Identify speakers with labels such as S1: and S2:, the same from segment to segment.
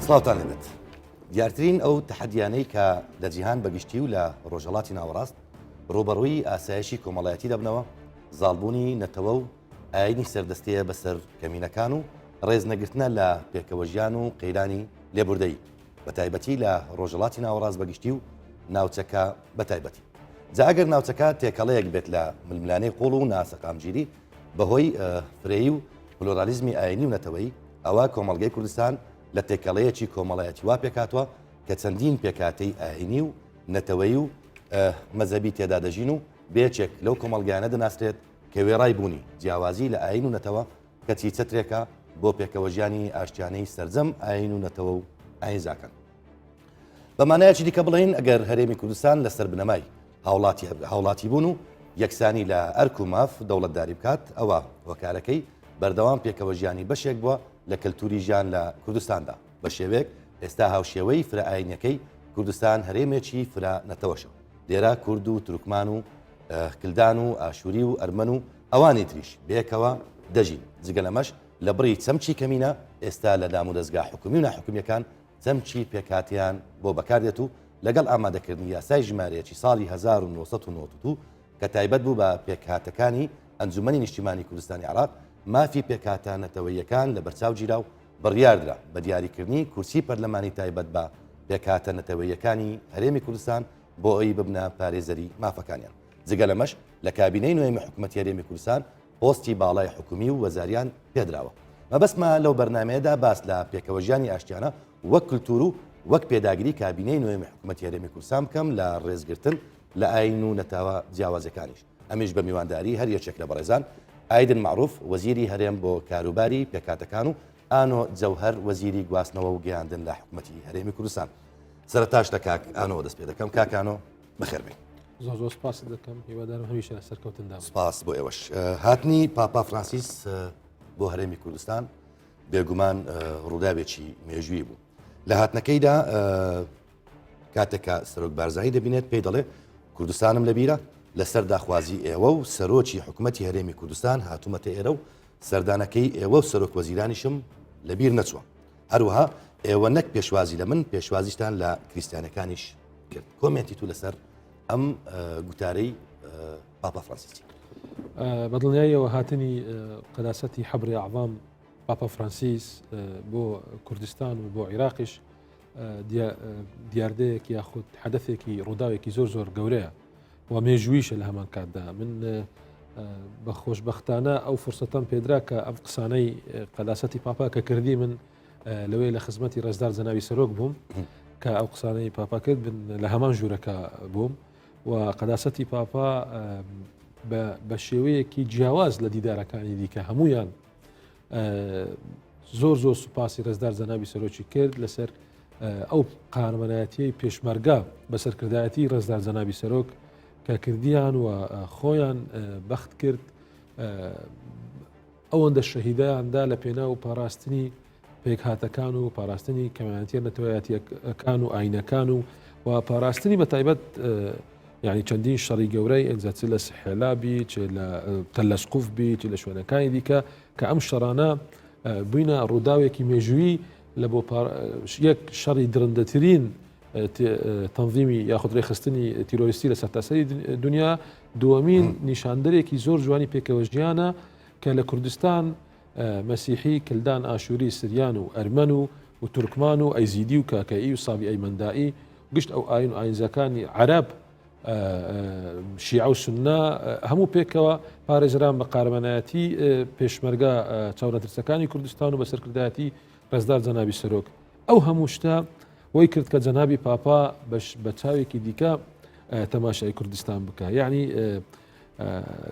S1: سڵاوتان لێبێت. دیارترین ئەو تەحەدیانەی کە لە جیهان بەگشتی و لە ڕۆژهەڵاتی ناوەڕاست ڕووبەڕووی ئاسایشی کۆمەڵایەتی دەبنەوە، زاڵبوونی نەتەوە و ئایینی سەردەستەیە بەسەر کەمینەکان و ڕێزنەگرتنە لە پێکەوەژیان و قەیرانی لێبوردەیی، بەتایبەتی لە ڕۆژهەڵاتی ناوەڕاست بەگشتی و ناوچەکە بەتایبەتی. جا ئەگەر ناوچەکە تێکەڵەیەک بێت لە ململانێی قوڵ و ناسەقامگیری بەهۆی فرەیی و پلۆرالیزمی ئایینی و نەتەوەیی، ئەوا کۆمەڵگەی کوردستان لە تێکەڵەیەکی کۆمەڵایەتی وا پێکهاتووە کە چەندین پێکهاتەی ئایینی و نەتەوەیی و مەزهەبی تێدا دەژین و بەیەکێک لەو کۆمەڵگایانە دەناسرێت کە وێڕای بوونی جیاوازی لە ئایین و نەتەوە کەچی چەترێکە بۆ پێکەوەژیانی ئاشتیانەی سەرجەم ئایین و نەتەوە و ئایینزاکان. بە مانایەکی دیکە بڵێین ئەگەر هەرێمی کوردستان لەسەر بنەمای هاوڵاتیبوون و یەکسانی لە ئەرک و ماف دەوڵەتداری بکات ئەوە هۆکارەکەی بەردەوام پێکەوە ژیانی بەشێک بووە لە کەلتوری ژیان لە کوردستاندا بە شێوەیەک ئێستا هاوشێوەی فرە ئاینەکەی کوردستان هەرێمێکی فرە نەتەوەشە لێرە کورد و تورکمان و کلدان و ئاشووری و ئەرمەن و ئەوانی تریش بەیەکەوە دەژین جگە لەمەش لە بڕی چەمکی کەمینە ئێستا لە دامودەزگا حکومی و ناحکومیەکان چەمکی پێکهاتەیان بۆ بەکاردێت و لەگەڵ ئامادەکردنی یاسای ژمارە یەکی ساڵی 1992 کە تایبەت بوو بە پێکهاتەکانی ئەنجومەنی نیشتیمانی کوردستانی عێراق مافی پێکهاتە نەتەوەییەکان لەبەرچاو گیرا و بڕیاردرا بە دیاریکردنی کورسی پەرلەمانی تایبەت بە پێکهاتە نەتەوەییەکانی هەرێمی کوردستان بۆ ئەوی ببنە پارێزەری مافەکانیان. جگە لەمەش لە کابینەی نۆیەمی حکومەتی هەرێمی کوردستان پۆستی باڵای حکومی و وەزاریان پێدراوە. مەبەستمە لەو بەرنامەیەدا باس لە پێکەوەژیانی ئاشتیانە وەک کلتور و وەک پێداگری کابینەی نۆیەمی حکومەتی هەرێمی کوردستان بکەم لە ڕێزگرتن لە ئایین و نەتەوە جیاوازەکانیش ئەمیش بە میوانداری هەر یەکێک لە بەڕێزان ئایدن مەعروف وەزیری هەرێم بۆ کاروباری پێکهاتەکان و ئانۆ جەوهەر وەزیری گواستنەوە و گەیاندن لە حکومەتی هەرێمی کوردستان. سەرەتاش لە کاک ئانۆوە دەست پێ دەکەم کاک ئانۆ بەخێر بێن.
S2: زۆر زۆر سپاست دەکەم هیوادارم هەمیشە لە سەرکەوتندا بن.
S1: سپاس بۆ ئێوەش. هاتنی پاپا فرانسیس بۆ هەرێمی کوردستان بێگومان ڕووداوێکی مێژووی بوو. لە هاتنەکەیدا کاتێک کە سەرۆک بارزانی دەبینێت پێی دەڵێ کوردستانم لەبیرە لەسەر داخوازی ئێوە و سەرۆکی حکوومەتی هەرێمی کوردستان هاتوومەتە ئێرە و سەردانەکەی ئێوە و سەرۆک وەزیرانیشم لەبیر نەچووە. هەروەها ئێوە نەک پێشوازی لە من پێشوازیشتان لە کریستیانەکانیش کرد کۆمێنتی تو لەسەر ئەم گوتارەی پاپا فرانسیس چی؟
S2: بەدڵنیاییەوە هاتنی قەداسەتی حەبری ئەعظام پاپا فرانسیس بۆ کوردستان و بۆ عیراقیش دیاردەیەک یاخود حەدەثێکی ڕووداوێکی زۆر زۆر گەورەیە و مێژوویشە لە هەمان کاتدا من بە خۆشببختانە ئەو فرسەتەم پێدرا کە ئەم قسانەی قەداسەتی پاپا کە کردی من لەوەی لە خزمەتی ڕێزدار جەناوی سەرۆک بووم کە ئەو قسانەی پاپا کرد بن لە هەمان ژوورەکە بووم و قەداسەتی پاپا بە شێوەیەکی جیاواز لە دیدارەکانی دیکە هەمویان زۆر زۆر سوپاسی ڕێزدار جەنابی سەرۆکی کرد لەسەر ئەو قارەمانایەتیەی پێشمەرگە بە سەرکردایەتی ڕێزدار جەنابی سەرۆک کە کردیان و خۆیان بەخت کرد ئەوەندە شەهیدیاندا لە پێناو پاراستنی پێکهاتەکان و پاراستنی کەمایەتیە نەتەوەیەتیەکان و ئاینەکان و و پاراستنی بە تایبەت یعنی چەندین شەڕی گەورەی ئەنجا چ لە سحێلا بی چ لە تەلەسقوف بی چ لە شوێنەکانی دیکە کە ئەم شەڕانە بووینە ڕووداوێکی مێژوویی لە بۆ یەک شەڕی درندەترین تەنظیمی یاخود ڕێخستنی تیرۆریستی لە سەرتاسەری دنیا دووەمین نیشاندەرێکی زۆر جوانی پێکەوە ژیانە کە لە کوردستان مەسیحی، کلدان، ئاشووری، سریان و ئەرمەن و و تورکمان و ئەیزیدی و کاکەیی و سابیئەی مەندائی گشت ئەو ئایین و ئایینزاکانی عەرەب، شیعە و سوننە هەموو پێکەوە پارێزران بە قارەمانایەتی پێشمەرگە چاونەترسەکانی کوردستان و بە سەرکردایەتی ڕێزدار جەنابی سەرۆک. ئەو هەموو شتە وەی کرد کە جەنابی پاپا بە چاوێکی دیکە تەماشای کوردستان بکا. یەعنی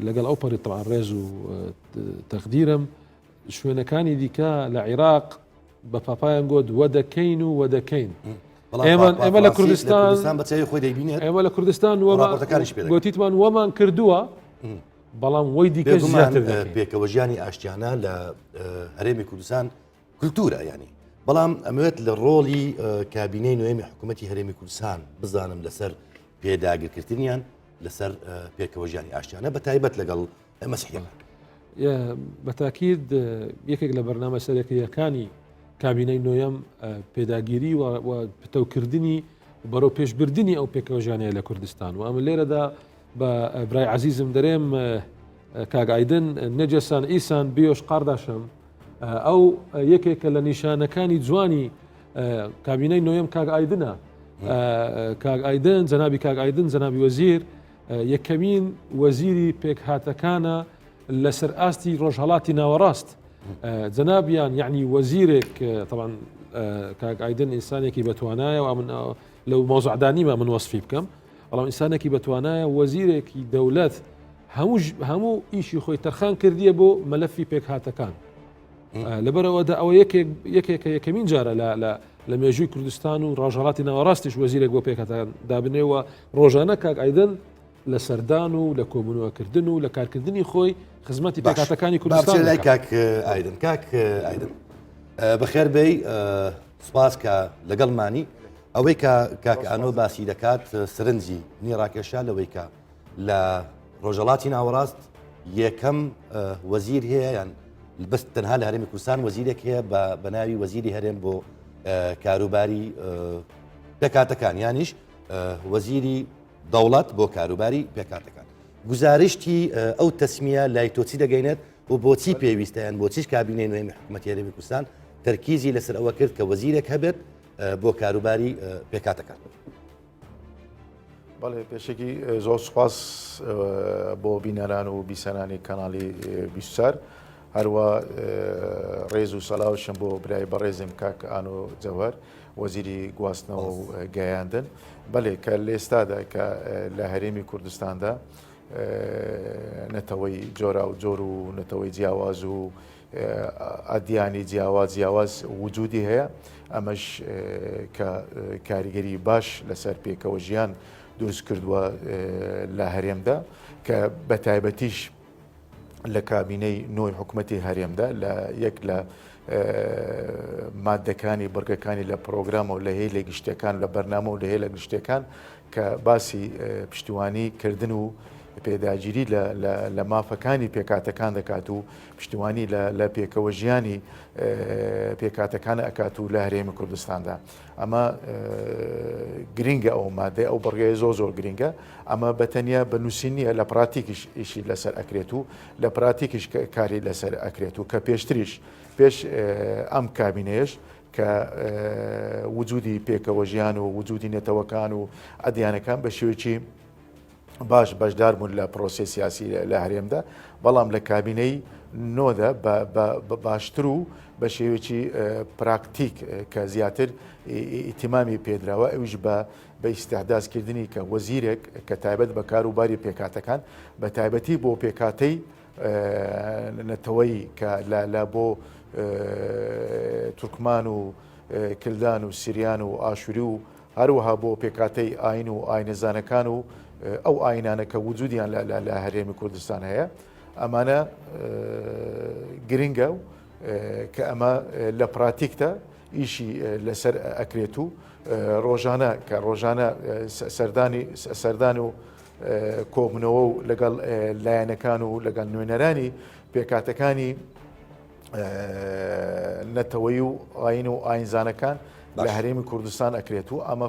S2: لەگەڵ ئەو پەڕی تەوان ڕێز و تەقدیرم شوێنەکانی دیکە لە عیراق بە پاپایان گوت وە دەکەین و وە دەکەین ئێمە ئێمە لە کوردستان
S1: بەچوی خۆی دەیبینێت
S2: ئێمە لە کوردستان گوتیتمان وەمان کردووە بەڵام وەی دیکە زیاتر
S1: پێکەوە ژیانی ئاشتیانە لە هەرێمی کوردستان کولتوورە یانی بەڵام ئەمەوێت لە ڕۆڵی کابینەی نوێمی حکوومەتتی هەرێمی کوردستان بزانم لەسەر پێداگرکردنیان لەسەر پێکەوە ژیانی ئاشتیانە بە تایبەت لەگەڵ مەسیحیەکان.
S2: بەتاکید یەکێک لە بەرنامە سەرەکییەکانی. کابینەی نۆیەم پێداگیری و پتەوکردنی بەرەو پێشبردننی ئەو پێکەوەژیانەیە لە کوردستان و ئەمە لێرەدا بە برای عزیزم دەرێم کاک ئایدن نەجەسان ئیسان بیۆش قارداشم ئەو یەکێکە لە نیشانەکانی جوانی کابینەی نۆیەم کاک ئایدنە کاک ئایدن جەنابی کاک ئایدن جەنابی وەزیر یەکەمین وەزیری پێکهاتەکانە لەسەر ئاستی ڕۆژهڵاتی ناوەڕاست جەنابیان یعنی وەزیرێک طبعا کاک ئایدن ئینسانێکی بەتوانایە و من لەو مۆزعدانیمە من وەصفی بکەم بەڵام ئینسانێکی بەتوانایە وەزیرێکی دەولەت هەموو هەموو ئیشی خۆی تەرخان کردیە بۆ مەلەفی پێکهاتەکان لەبەرەوەدا ئەوە یەکێک یەکێکە یەکەمین جارە لە لە لە مێژووی کوردستان و ڕۆژهڵاتی ناوەڕاستیش وەزیرێک بۆ پێکهاتەکان دابنێەوە ڕۆژانە کاک ئایدن لە سەردان و لە کۆبوونەوەکردن و لە کارکردنی خۆی خزمەتی پێکهاتەکانی کوردستان
S1: لای کاک ئایدن کاک ئایدن بەخێر بێی سپاس کە لەگەڵمانی ئەوەی کە کاک ئانۆ باسی دەکات سەرنجی منی ڕاکێشا لەوەی کە لە ڕۆژەڵاتی ناوەڕاست یەکەم وەزیر هەیە یان بەس تەنها لە هەرێمی کوردستان وەزیرێک هەیە بە ناوی وەزیری هەرێم بۆ کاروباری پێکاتەکان یانیش وەزیری دەوڵەت بۆ کاروباری پێکاتەکان گزارشتی ئەو تەسمیە لای تۆچی دەگەینێت و بۆچی پێویستە یان بۆچیش کابینەی نوێمی حکوومەتی هەرێمی کوردستان تەرکیزی لەسەر ئەوە کرد کە وەزیرێک هەبێت بۆ کاروباری پێکاتەکان.
S3: بەڵێ پێشەکی زۆر سوپاس بۆ بینەران و بیسەرانی کەناڵی 24 هەروە ڕێز و سەلاوشم بۆ برای بەڕێزم کاک ئانۆ جەوهر وەزیری گواستنەوە و گەیاندن بەلێ کە لێستادا کە لە هەرێمی کوردستاندا نەتەوەی جۆرا و جۆر و نەتەوەی جیاواز و ئەدیانی جیاواز جیاواز وجودی هەیە ئەمەش کە کاریگەری باش لەسەر پێکەوە ژیان دروست کردووە لە هەرێمدا کە بە تایبەتیش لە کابینەی نۆی حکوومەتی هەرێمدا لە یەک لە مادەکانی بڕگەکانی لە پرۆگرامە و لە هەیە گشتەکان لە بەرنامە و لە هەیە لە گشتەکان کە باسی پشتیوانی کردن و پێداگیری لە مافەکانی پێکاتەکان دەکات و پشتیوانی لە پێکەوە ژیانی پێکاتەکان ئەکات و لە هەرێمی کوردستاندا ئەمە گرنگە ئەو مادەی ئەو بڕگەیە زۆر زۆر گرنگە ئەمە بە تەنیا بە نووسین نییە لە پراتیکیش ئیشی لەسەر ئەکرێت و لە پراتیکیش کاری لەسەر ئەکرێت و کە پێشتریش پێش ئەم کابینەیەش کە وجودی پێکەوە ژیان و وجودی نەتەوەکان و ئەدیانەکان بە شێوەیەکی باش بەشدار بوون لە پرۆسەی سیاسی لە هەرێمدا، بەڵام لە کابینەی نۆدا بە باشتر و بە شێوەیەکی پراکتیک کە زیاتر ئیتیمامی پێدراوە ئەویش بە بە ئیستیحداسکردنی کە وەزیرێک کە تایبەت بە کار و باری پێکاتەکان بە تایبەتی بۆ پێکاتەی نەتەوەی کە لە بۆ تورکمان و کلدان و سریان و ئاشوری و هەروەها بۆ پێکهاتەی ئاین و ئاینەزانەکان و ئەو ئاینانە کە وجودیان لە هەرێمی کوردستان هەیە ئەمانە گرنگە و کە ئەمە لە پراتیکدا ئیشی لەسەر ئەکرێت و ڕۆژانە کە ڕۆژانە سەردانی سەردان و کۆبنەوە و لەگەڵ لایەنەکان و لەگەڵ نوێنەرانی پێکاتەکانی نەتەوەیی و ئاین و ئاینزانەکان لە هەرێمی کوردستان ئەکرێت و ئەمە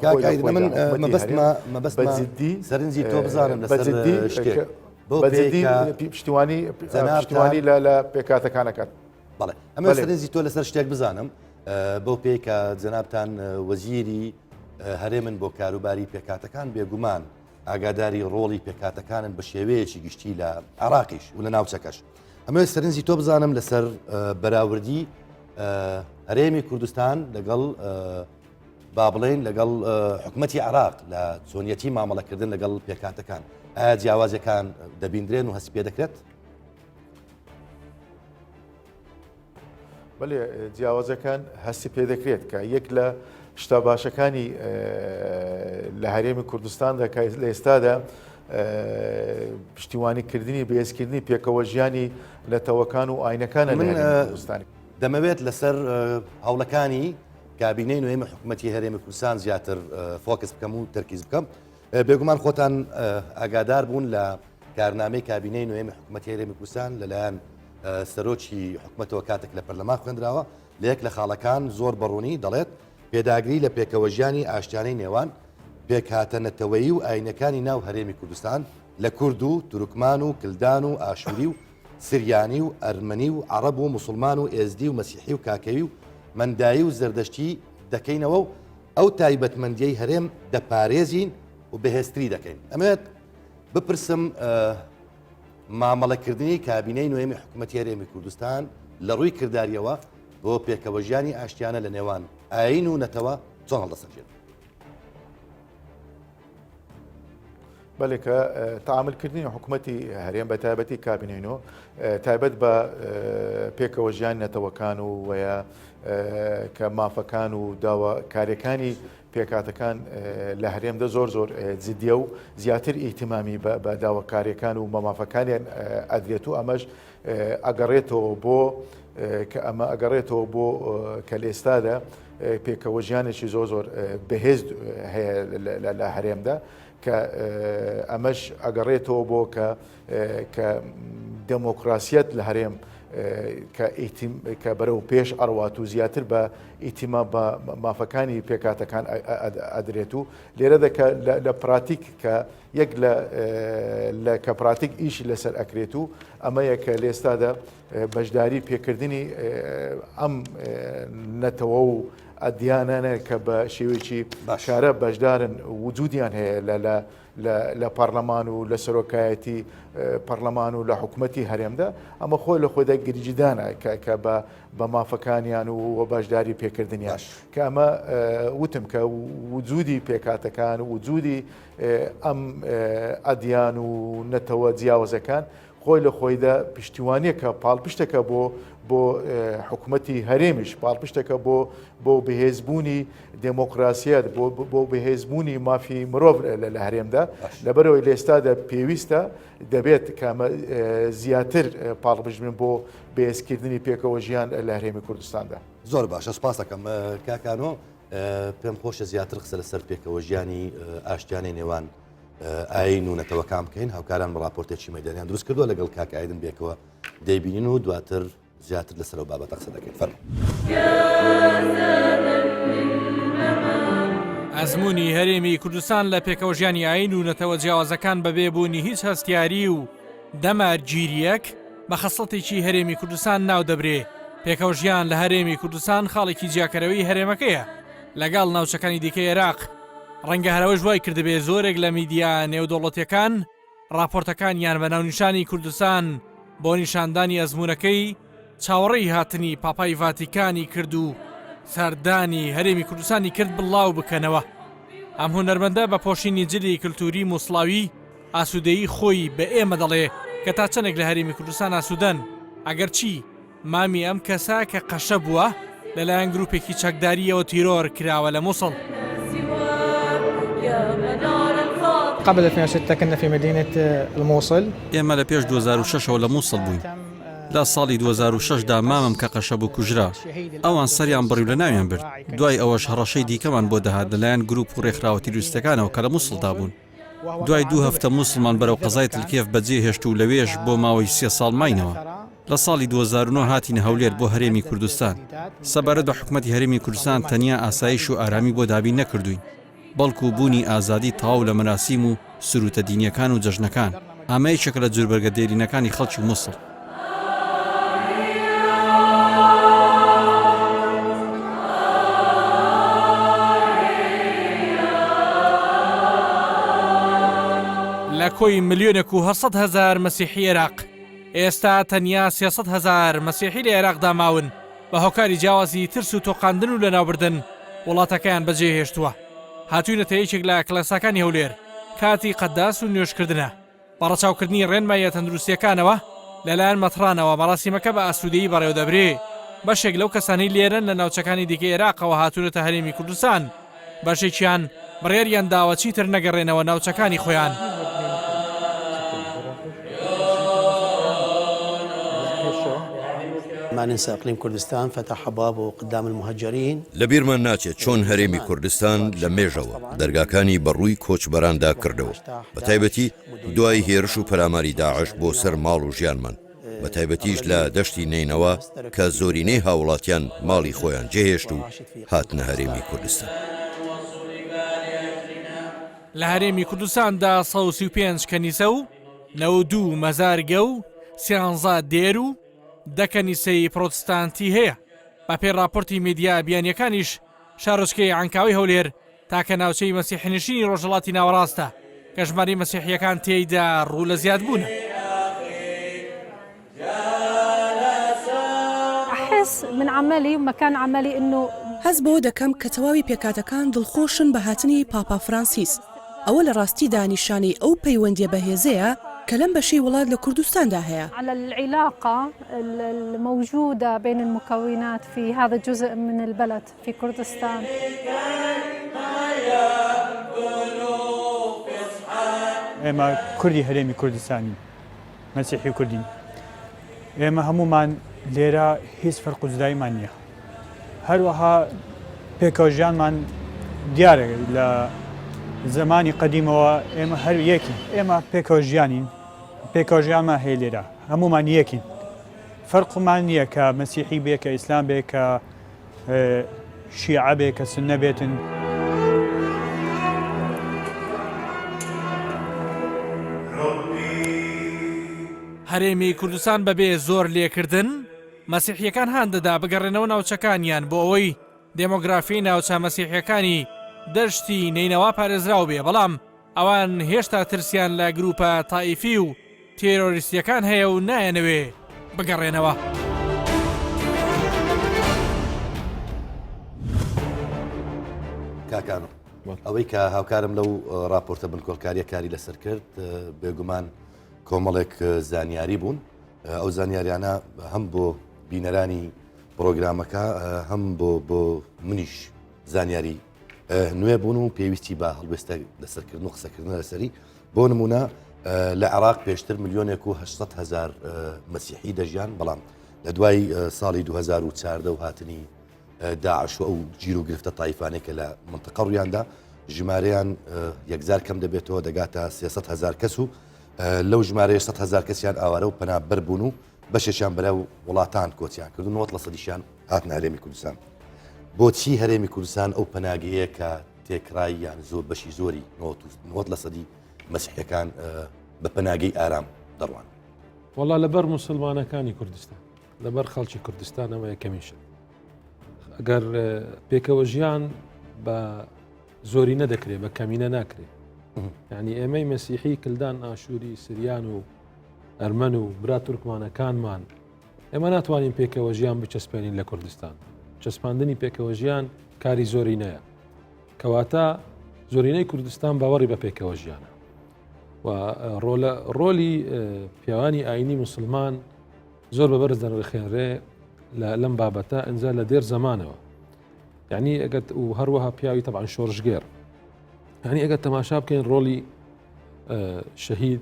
S1: مەبەستمە سەرنجی تۆ بزانم لەسەر
S3: بەجددی پشتیوانی پشتیوانی لە پێکاتەکان ئەکات.
S1: بەڵێ ئەمە سەرنجی تۆ لەسەر شتێک بزانم بەو پێی کە جەنابتان وەزیری هەرێمن بۆ کاروباری پێکاتەکان بێگومان ئاگاداری ڕۆڵی پێکهاتەکانن بە شێوەیەکی گشتی لە عێراقیش و لە ناوچەکەش. ئەمەوێت سەرنجی تۆ بزانم لەسەر بەراوردی هەرێمی کوردستان لەگەڵ با بڵێن لەگەڵ حکومەتی عراق لە چۆنیەتی مامەڵەکردن لەگەڵ پێکهاتەکان ئایا جیاوازەکان دەبیندرێن و هەست پێ دەکرێت؟
S3: بەێ جیاوازەکان هەستی پێدەکرێت کە یەک لە شتە باشەکانی لە هەرێمی کوردستاندا کە لە ئێستادا پشتیوانی کردنی بەهێزکردنی پێکەوە ژیانی نەتەوەکان و ئاینەکانە
S1: من دەمەوێت لەسەر هەوڵەکانی کابینەی نوێمی حکوومەتی هەرێمی کوردستان زیاتر focus بکەم و تەرکیز بکەم بێگومان خۆتان ئاگادار بوون لە کارنامەی کابینەی نوێمی حکوومەتی هەرێمی کوردستان لەلایەن سەرۆکی حکومەتەوە کاتێک لە پەرلەمان خوێندراوە لە یەک لە خاڵەکان زۆر بەڕوونی دەڵێت پێداگری لە پێکەوەژیانی ئاشتیانەی نێوان پێکهاتە نەتەوەیی و ئاینەکانی ناو هەرێمی کوردستان لە کورد و تورکمان و کلدان و ئاشووری و سریانی و ئەرمەنی و عەڕەب و موسڵمان و ئێزدی و مەسیحی و کاکەیی و مەندایی و زەردەشتی دەکەینەوە و ئەو تایبەتمەندیەی هەرێم دەپارێزین و بەهێزتری دەکەین. ئەمەوێت بپرسم مامەڵەکردنی کابینەی نوێمی حکوومەتی هەرێمی کوردستان لە ڕووی کرداریەوە بۆ پێکەوەژیانی ئاشتیانە لە نێوان ئاین و نەتەوە چۆن هەڵدەسەنگێن؟
S3: بەلێ کە تەعامل کردنی حکوومەتی هەرێم بە تایبەتی کابینەی نۆ تایبەت بە پێکەوە ژیان نەتەوەکان و وەیە کە مافەکان و داواکاریەکانی پێکاتەکان لە هەرێمدا زۆر زۆر جدیە و زیاتر ئیهتیمامی بە داواکاریەکان و مافەکانیان ئەدرێت و ئەمەش ئەگەڕێتەوە بۆ کە ئەمە ئەگەڕێتەوە بۆ کە لە ئێستادا پێکەوە ژیانێکی زۆر زۆر بەهێز هەیە لە هەرێمدا کە ئەمەش ئەگەڕێتەوە بۆ کە کە دێمۆکراسیەت لە هەرێم کە کە بەرەو پێش ئەڕوات و زیاتر بە ئیتیما بە مافەکانی پێکاتەکان ئەدرێت و لێرە دەکە لە پراتیک کە یەک لە لە کە پراتیک ئیشی لەسەر ئەکرێت و ئەمەیە کە لێستادا بەشداری پێکردنی ئەم نەتەوە و ئەدیانانە کە بە شێوەیەکی کارە بەشدارن وجودیان هەیە لە لە لە پەرلەمان و لە سەرۆکایەتی پەرلەمان و لە حکوومەتی هەرێمدا ئەمە خۆی لە خۆیدا گرنگیدانە کە بە بە مافەکانیان و بەشداری پێکردنیان کە ئەمە وتم کە وجودی پێکاتەکان و وجودی ئەم ئەدیان و نەتەوە جیاوازەکان خۆی لە خۆیدا پشتیوانیەکە پاڵپشتەکە بۆ بۆ حکوومەتی هەرێمیش پاڵپشتەکە بۆ بۆ بەهێزبوونی دێمۆکراسیەت بۆ بۆ بەهێزبوونی مافی مرۆڤ لە هەرێمدا لەبەرەوەی لێستادا پێویستە دەبێت کامە زیاتر پاڵپشت بن بۆ بەهێزکردنی پێکەوە ژیان لە هەرێمی کوردستاندا.
S1: زۆر باشە سپاسەکەم کاکانۆ پێم خۆشە زیاتر قسە لەسەر پێکەوە ژیانی ئاشتیانەی نێوان ئاین و نەتەوەکان بکەین هاوکاران ڕاپۆرتێکی مەدانیان دروست کردووە لەگەڵ کاک ئایدن بێکەوە دەیبینین و دواتر زیاتر لەسەر ئەو بابەتە قسە دەکەین فەرموو.
S4: ئەزموونی هەرێمی کوردستان لە پێکەوەژیانی ئایین و نەتەوە جیاوازەکان بەبێ بوونی هیچ هەستیاری و دەمارگیرییەک بە خەسڵەتێکی هەرێمی کوردستان ناودەبرێ، پێکەوەژیان لە هەرێمی کوردستان خاڵێکی جیاکەرەوەی هەرێمەکەیە لەگەڵ ناوچەکانی دیکەی عێراق، ڕەنگە هەر ئەوەش وای کردبێ زۆرێک لە میدیا نێودەوڵەتییەکان ڕاپۆرتەکانیان بە ناونیشانی کوردستان بۆ نیشاندانی ئەزموونەکەی چاوەڕێی هاتنی پاپای ڤاتیکانی کرد و سەردانی هەرێمی کوردستانی کرد بڵاو بکەنەوە. ئەم هونەرمەندە بە پۆشینی جلی کلتوری موسڵاوی ئاسوودەیی خۆی بە ئێمە دەڵێ کە تا چەندێک لە هەرێمی کوردستان ئاسوودەن ئەگەرچی مامی ئەم کەسە کە قەشە بووە لەلایەن گروپێکی چەکدارییەوە تیرۆر کراوە لە موسڵ.
S5: قبل 2006 كنا في مدينة الموصل.
S6: ئێمە لە پێش 2006 ەوە لە موسڵ بووین. لە ساڵی 2006 دا مامم کە قەشە بوو کوژرا. ئەوان سەریان بڕی و لەناویان برد. دوای ئەوەش هەڕەشەی دیکەمان بۆ دەهات لەلایەن گروپ و رێکخراوە تیرۆریستەکانەوە کە لە موسڵدا بوون. دوای دوو هەفتە موسڵمان بەرەو قەزای تلکێف بەجێهێشت و لەوێش بۆ ماوەی سێ ساڵ ماینەوە. لە ساڵی 2009 هاتینە هەولێر بۆ هەرێمی کوردستان. سەبارەت بە حکومەتی هەرێمی کوردستان تەنیا ئاسایش و ئارامی بۆ دابین نەکردووین، بەڵکو بوونی ئازادی تەواو لە مەراسیم و سروتە دینییەکان و جەژنەکان. ئەمە یەکێکە لە جلوبەرگە دێرینەکانی خەڵکی موسڵ.
S4: لە کۆی ملیۆنێک و 800 هەزار مەسیحی عێراق ئێستا تەنیا 300 هەزار مەسیحی لە عێراقدا ماون بە هۆکاری جیاوازی ترس و تۆقاندن و لەناوبردن وڵاتەکەیان بەجێهێشتووە هاتوینەتە یەکێک لە کڵێساکانی هەولێر کاتی قەداس و نوێژکردنە بە ڕەچاوکردنی ڕێنماییە تەندروستییەکانەوە لەلایەن مەترانەوە مەراسیمەکە بە ئاسوودەیی بەڕێوەدەبرێ، بەشێک لەو کەسانەی لێرەن لە ناوچەکانی دیکەی عێراقەوە هاتوونەتە هەرێمی کوردستان، بەشێکیان بڕیاریان داوە چیتر نەگەڕێنەوە ناوچەکانی خۆیان.
S7: ما ننسى اقليم كردستان فتح ابوابه قدام المهجرين.
S8: لەبیرمان ناچێت چۆن هەرێمی کوردستان لە مێژەوە دەرگاکانی بەڕووی کۆچبەراندا کردەوە، بەتایبەتی دوای هێرش و پەلاماری داعش بۆ سەر ماڵ و ژیانمان. بە تایبەتیش لە دەشتی نەینەوا کە زۆرینەی هاوڵاتیان ماڵی خۆیان جێهێشت و هاتنە هەرێمی کوردستان.
S4: لە هەرێمی کوردستاندا 135 کەنیسە و 92 مەزارگە و سیانزە دێر و دە کەنیسەی پرۆتستانتی هەیە. بەپێی ڕاپۆرتی میدیا بیانییەکانیش شارۆچکەی عەنکاوەی هەولێر تاکە ناوچەی مەسیحینشینی ڕۆژهەڵاتی ناوەڕاستە کە ژمارەی مەسیحییەکان تێیدا ڕوو لە زیادبوونە.
S9: هەست بەوە دەکەم کە تەواوی پێکهاتەکان دڵخۆشن بە هاتنی پاپا فرانسیس. ئەوە لە ڕاستیدا نیشانەی ئەو پەیوەندییە بەهێزەیە کە لەم بەشەی وڵات لە کوردستاندا هەیە.
S10: في كردستان.
S11: ئێمە کوردی هەرێمی کوردستانین، مەسیحی کوردین. ئێمە هەموومان لێرە هیچ فەرق و جوداییمان نییە. هەروەها پێکەوە ژیانمان دیارە لە زەمانی قەدیمەوە ئێمە هەر یەکین. ئێمە پێکەوە ژیانین، پێکەوە ژیانمان هەیە لێرە، هەموومان یەکین. فەرقمان نییە کە مەسیحی بێ، کە ئیسلام بێ، کە شیعە بێ کە سوننە بێتن.
S4: هەرێمی کوردستان بەبێ زۆر لێکردن مەسیحییەکان هان دەدا بگەڕێنەوە ناوچەکانیان بۆ ئەوەی دێمۆگرافیی ناوچە مەسیحییەکانی دەشتی نەینەوا پارێزراو بێ، بەڵام ئەوان هێشتا ترسیان لە گروپە تائیفی و تێرۆریستیەکان هەیە و نایانەوێ بگەڕێنەوە.
S1: کاک ئانۆ ئەوەی کە هاوکارم لەو راپۆرتە بنکۆڵکاریە کاری لەسەر کرد بێگومان کۆمەڵێک زانیاری بوون ئەو زانیاریانە هەم بۆ بینەرانی پرۆگرامەکە هەم بۆ بۆ منیش زانیاری نوێ بوون و پێویستی بە هەڵوێستە لەسەرکردن و قسەکردن لەسەری بۆ نمونە لە عێراق پێشتر ملیۆنێک و 800 هزار مەسیحی دەژیان بەڵام لە دوای ساڵی 2014 و هاتنی داعش و ئەو گیر و گرفتە تایفانەی کە لە منتەقە ڕوویاندا ژمارەیان یەکجار کەم دەبێتەوە دەگاتە 300 هزار کەس و لەو ژمارەیە 100 هزار کەسیان ئاوارە و پەنابەر بوون و بەشێکیان بەرەو وڵاتان کۆچیان کرد و 90 لە سەدیشیان هاتنە هەرێمی کوردستان. بۆچی هەرێمی کوردستان ئەو پەناگەیە کە تێکڕای یان زۆر بەشی زۆری 90 لە سەدی مەسیحەکان بە پەناگەی ئارام دەڕوان؟
S2: وەڵا لەبەر موسڵمانەکانی کوردستان، لەبەر خەڵکی کوردستان ئەمە یەکەمین شت. ئەگەر پێکەوە ژیان بە زۆری نەدەکرێ بە کەمینە ناکرێ. یعنی ئێمەی مەسیحی کلدان ئاشووری سریان و ئەرمەن و برا تورکمانەکانمان ئێمە ناتوانین پێکەوە ژیان بچەسپێنین لە کوردستان. چەسپاندنی پێکەوە ژیان کاری زۆرینەیە. کەواتە زۆرینەی کوردستان باوەڕی بە پێکەوە ژیانە. و ڕۆلی پیاوانی ئاینی مسلمان زۆر بە بەرز دەنرخێنرێ لەم بابەتە ئەجا لە دێر زەمانەوە. یعنی ئەگەر و هەروەها پیاوی تەبعەن شۆڕشگێڕ. یعنی ئەگەر تەماشا بکەین ڕۆڵی شەهید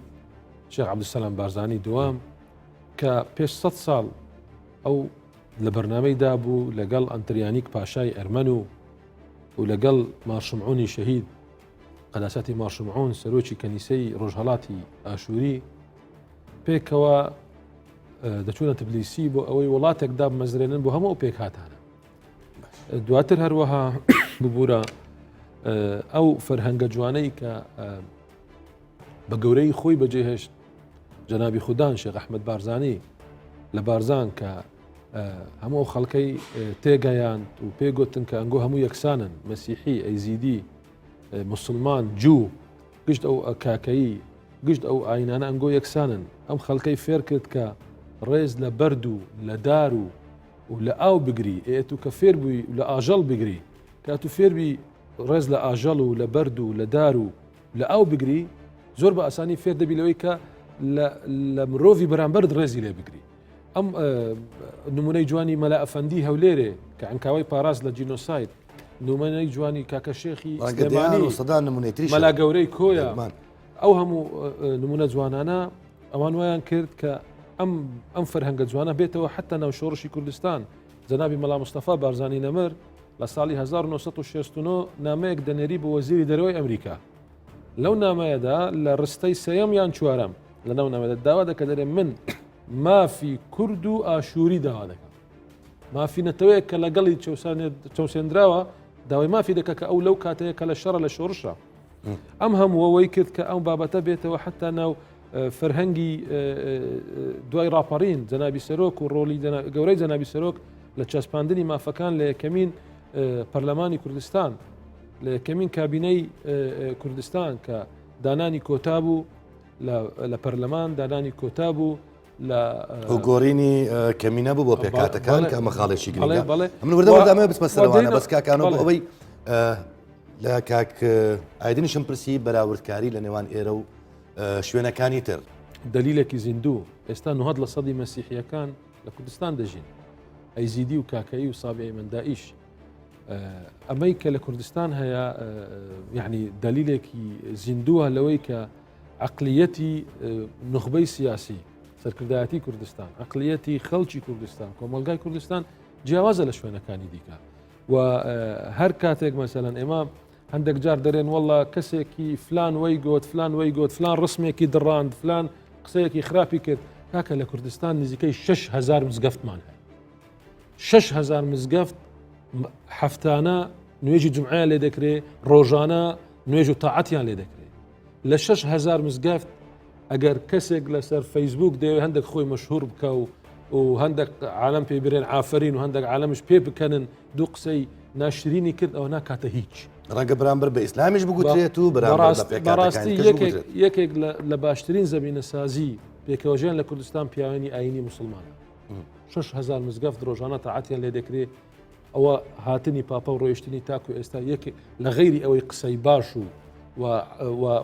S2: شێخ عەبدولسەلام بارزانی دووەم کە پێش سە ساڵ ئەو لە بەرنامەی دابوو لەگەڵ ئەنتریانیک پاشای ئەرمەن و و لەگەڵ مارشمعونی شەهید قەداساتی مارشمعون سەرۆکی کەنیسەی ڕۆژهڵاتی ئاشووری پێکەوە دەچوونە تبلیسی بۆ ئەوەی وڵاتێک دابمەزرێنن بۆ هەموو پێکهاتانە دواتر هەروەها ببوورە ئەو فەرهەنگە جوانەی کە بە گەورەی خۆی بەجێهێشت جەنابی خوددان شێخ ئەحمد بارزانی لە بارزان کە هەموو خەڵکەی تێگەیان و پێگوتن کە ئەنگۆ هەموو یەکسانن مەسیحی ئەیزیدی مسلمان جوو گشت ئەو کاکەیی گشت ئەو ئاینانە ئەنگۆ یەکسانن ئەم خەڵکەی فێر کرد کە ڕێز لە بەرد و لە دار و و لە ئاو بگری ئێ تو کە فێر بووی لە ئاژەڵ بگری کە تو فێربی ڕێز لە ئاژەڵ و لە بەرد و لە دار و لە ئاو بگری زۆر بە ئاسانی فێر دەبی لەوەی کە لە مرۆڤی بەرامبەرت ڕێزی لێ بگری ئەم نمونەی جوانی مەلا ئەفەندی هەولێرێ کە ئەنکاوەی پاراست لە جینۆساید نمونەی جوانی کاکە شێخی سلێمانی
S1: سەدان نمونەی تری
S2: مەلا گەورەی کۆیە ئەو هەموو نمونە جوانانە ئەوان وایان کرد کە ئەم ئەم فەرهەنگە جوانە بێتەوە حتا ناو شۆڕشی کوردستان جەنابی مەلا مستەفا بارزانی نەمر لە ساڵی 1969 نامەیەک دەنێری بۆ وەزیری دەرەوەی ئەمریکا لەو نامەیەدا لە ڕستەی سێیەم یان چوارەم لە ناو نامەدا داوا دەکە دەرێ من مافی کورد و ئاشووری داوا دەکەم مافی نەتەوەیەک کە لەگەڵی چەوسێنراوە داوای مافی دەکە کە ئەو لەو کاتەیە کە لە شەڕە لە شۆڕشە ئەم هەمووەوەی کرد کە ئەم بابەتە بێتەوە حتا ناو فەرهەنگی دوای ڕاپەڕین جەنابی سەرۆک و ڕۆلی گەورەی جەنابی سەرۆک لە چەسپاندنی مافەکان لە یەکەمین پەرلەمانی کوردستان لە یەکەمین کابینەی کوردستان کە دانانی کۆتا بوو لە پەرلەمان دانانی کۆتا بوو لە
S1: گۆڕینی کەمینە بوو بۆ پێکاتەکان کە ئەمە خاڵێکی گرنگە من وردە وردە بچمە سەرەوانە بەس کاکانەوە بۆ ئەوەی لە کاک ئایدنیشم پرسی بەراوردکاری لە نێوان ئێرە و شوێنەکانی تر.
S2: دەلیلێکی زیندوو، ئێستا 90 لە سەدی مەسیحییەکان لە کوردستان دەژین، ئەیزیدی و کاکەیی و سابیعی مەندائیش. ئەمەی کە لە کوردستان هەیە یعنی دەلیلێکی زیندووە لەوەی کە عقلیەتی نخبەی سیاسی سەرکردایەتی کوردستان عقلیەتی خەڵکی کوردستان کۆمەلگای کوردستان جیاوازە لە شوێنەکانی دیکە و هەر کاتێک مەسەلەن ئێمە هەندێک جار دەرێن وەڵا کەسێکی فلان وەی گوت فلان وەی گوت فلان ڕسمێکی دڕاند فلان قسەیەکی خراپی کرد کاکە لە کوردستان نزیکەی 6هزار مزگەفتمان هەیە 6هزار مزگەفت هەفتانە نوێژی جمعیان لێ دەکرێ ڕۆژانە نوێژ و تاعەتیان لێ دەکرێت لە 6هزار مزگەفت ئەگەر کەسێک لەسەر فەیسبوک دەیەوێت هەندێک خۆی مەشهور بکە و و هەندێک عالم پێ برێن ئافرین و هەندێک عالەمش پێ بکەنن دوو قسەی ناشرینی کرد ئەوە ناکاتە هیچ.
S1: ڕەنگە بەرامبەر بە ئیسلامیش بگوترێت و بەرامبەر بە
S2: پێکهاتەکانی ترش بگوترێت. یەکێک لە باشترین زەمینەسازی پێکەوەژیان لە کوردستان پیاوانی ئایینی موسڵمانە. 6000 مزگەفت ڕۆژانە تاعەتیان لێ دەکرێ ئەوە هاتنی پاپا و ڕۆیشتنی تاکو ئێستا یەکێک لە غەیری ئەوەی قسەی باش و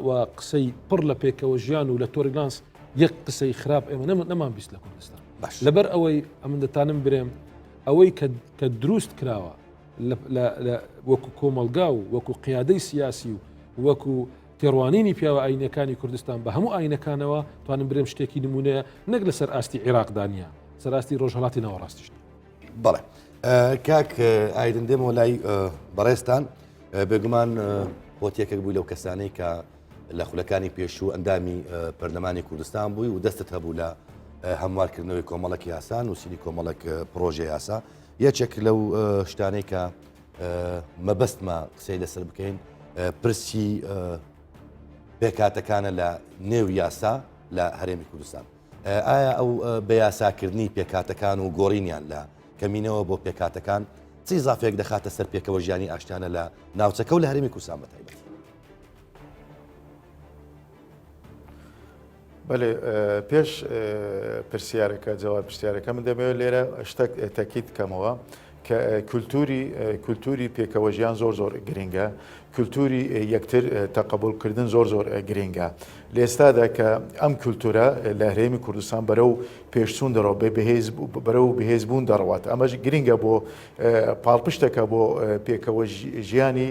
S2: و قسەی پڕ لە پێکەوە ژیان و لە تۆریلانس یەک قسەی خراپ ئێمە نەمان 20 لە کوردستان لەبەر ئەوەی ئەمن دەتانم برێم ئەوەی کە دروست کراوە وەکو کۆمەلگا و وەکو قیادەی سیاسی و وەکو تێڕوانینی پیاوە ئاینەکانی کوردستان بە هەموو ئاینەکانەوە توانم برێم شتێکی نمونەیە نەک لەسەر ئاستی عێراقدانە سەراستی ڕۆژهڵاتی ناوەڕاستیش
S1: بەڵێ کاک ئایدن دێمەوە لای بەڕێزتان بێگومان خۆت یەکێک بووی لەو کەسانەی کە لە خولەکانی پێشوو ئەندامی پەرلەمانی کوردستان بووی و دەستت هەبوو لە هەموارکردنەوەی کۆمەڵک یاسا نووسینی کۆمەڵک پرۆژە یاسا یەکێک لەو شتانەی کە مەبەستمە قسەی لەسەر بکەین پرسی پێکاتەکانە لە نێو یاسا لە هەرێمی کوردستان. ئایا ئەو بە یاساکردنی پێکهاتەکان و گۆڕینیان لە کەمینەوە بۆ پێکهاتەکان چ ئیزافەیەک دەخاتە سەر پێکەوە ژیانی ئاشتیانە لە ناوچەکە و لە هەرێمی کوردستان بە تایبەت؟
S3: بەێ پێش پرسیارەکە جواب پرسیارەکە من دەمەوێت لێرە شتێک تەکیت کەمەوە کە کولتوری کولتوری پێکەوەژیان زۆر زۆر گرنگە، کولتوری یەکتر تەقەبوڵ کردن زۆر زۆر گرنگە. لە ئێستادا کە ئەم کولتورە لە هەرێمی کوردستان بەرەو پێشچوون دەڕۆ بە بەهێز بەرەو بەهێزبوون دەڕوات ئەمەش گرنگە بۆ پاڵپشتەکە بۆ پێکەوە ژیانی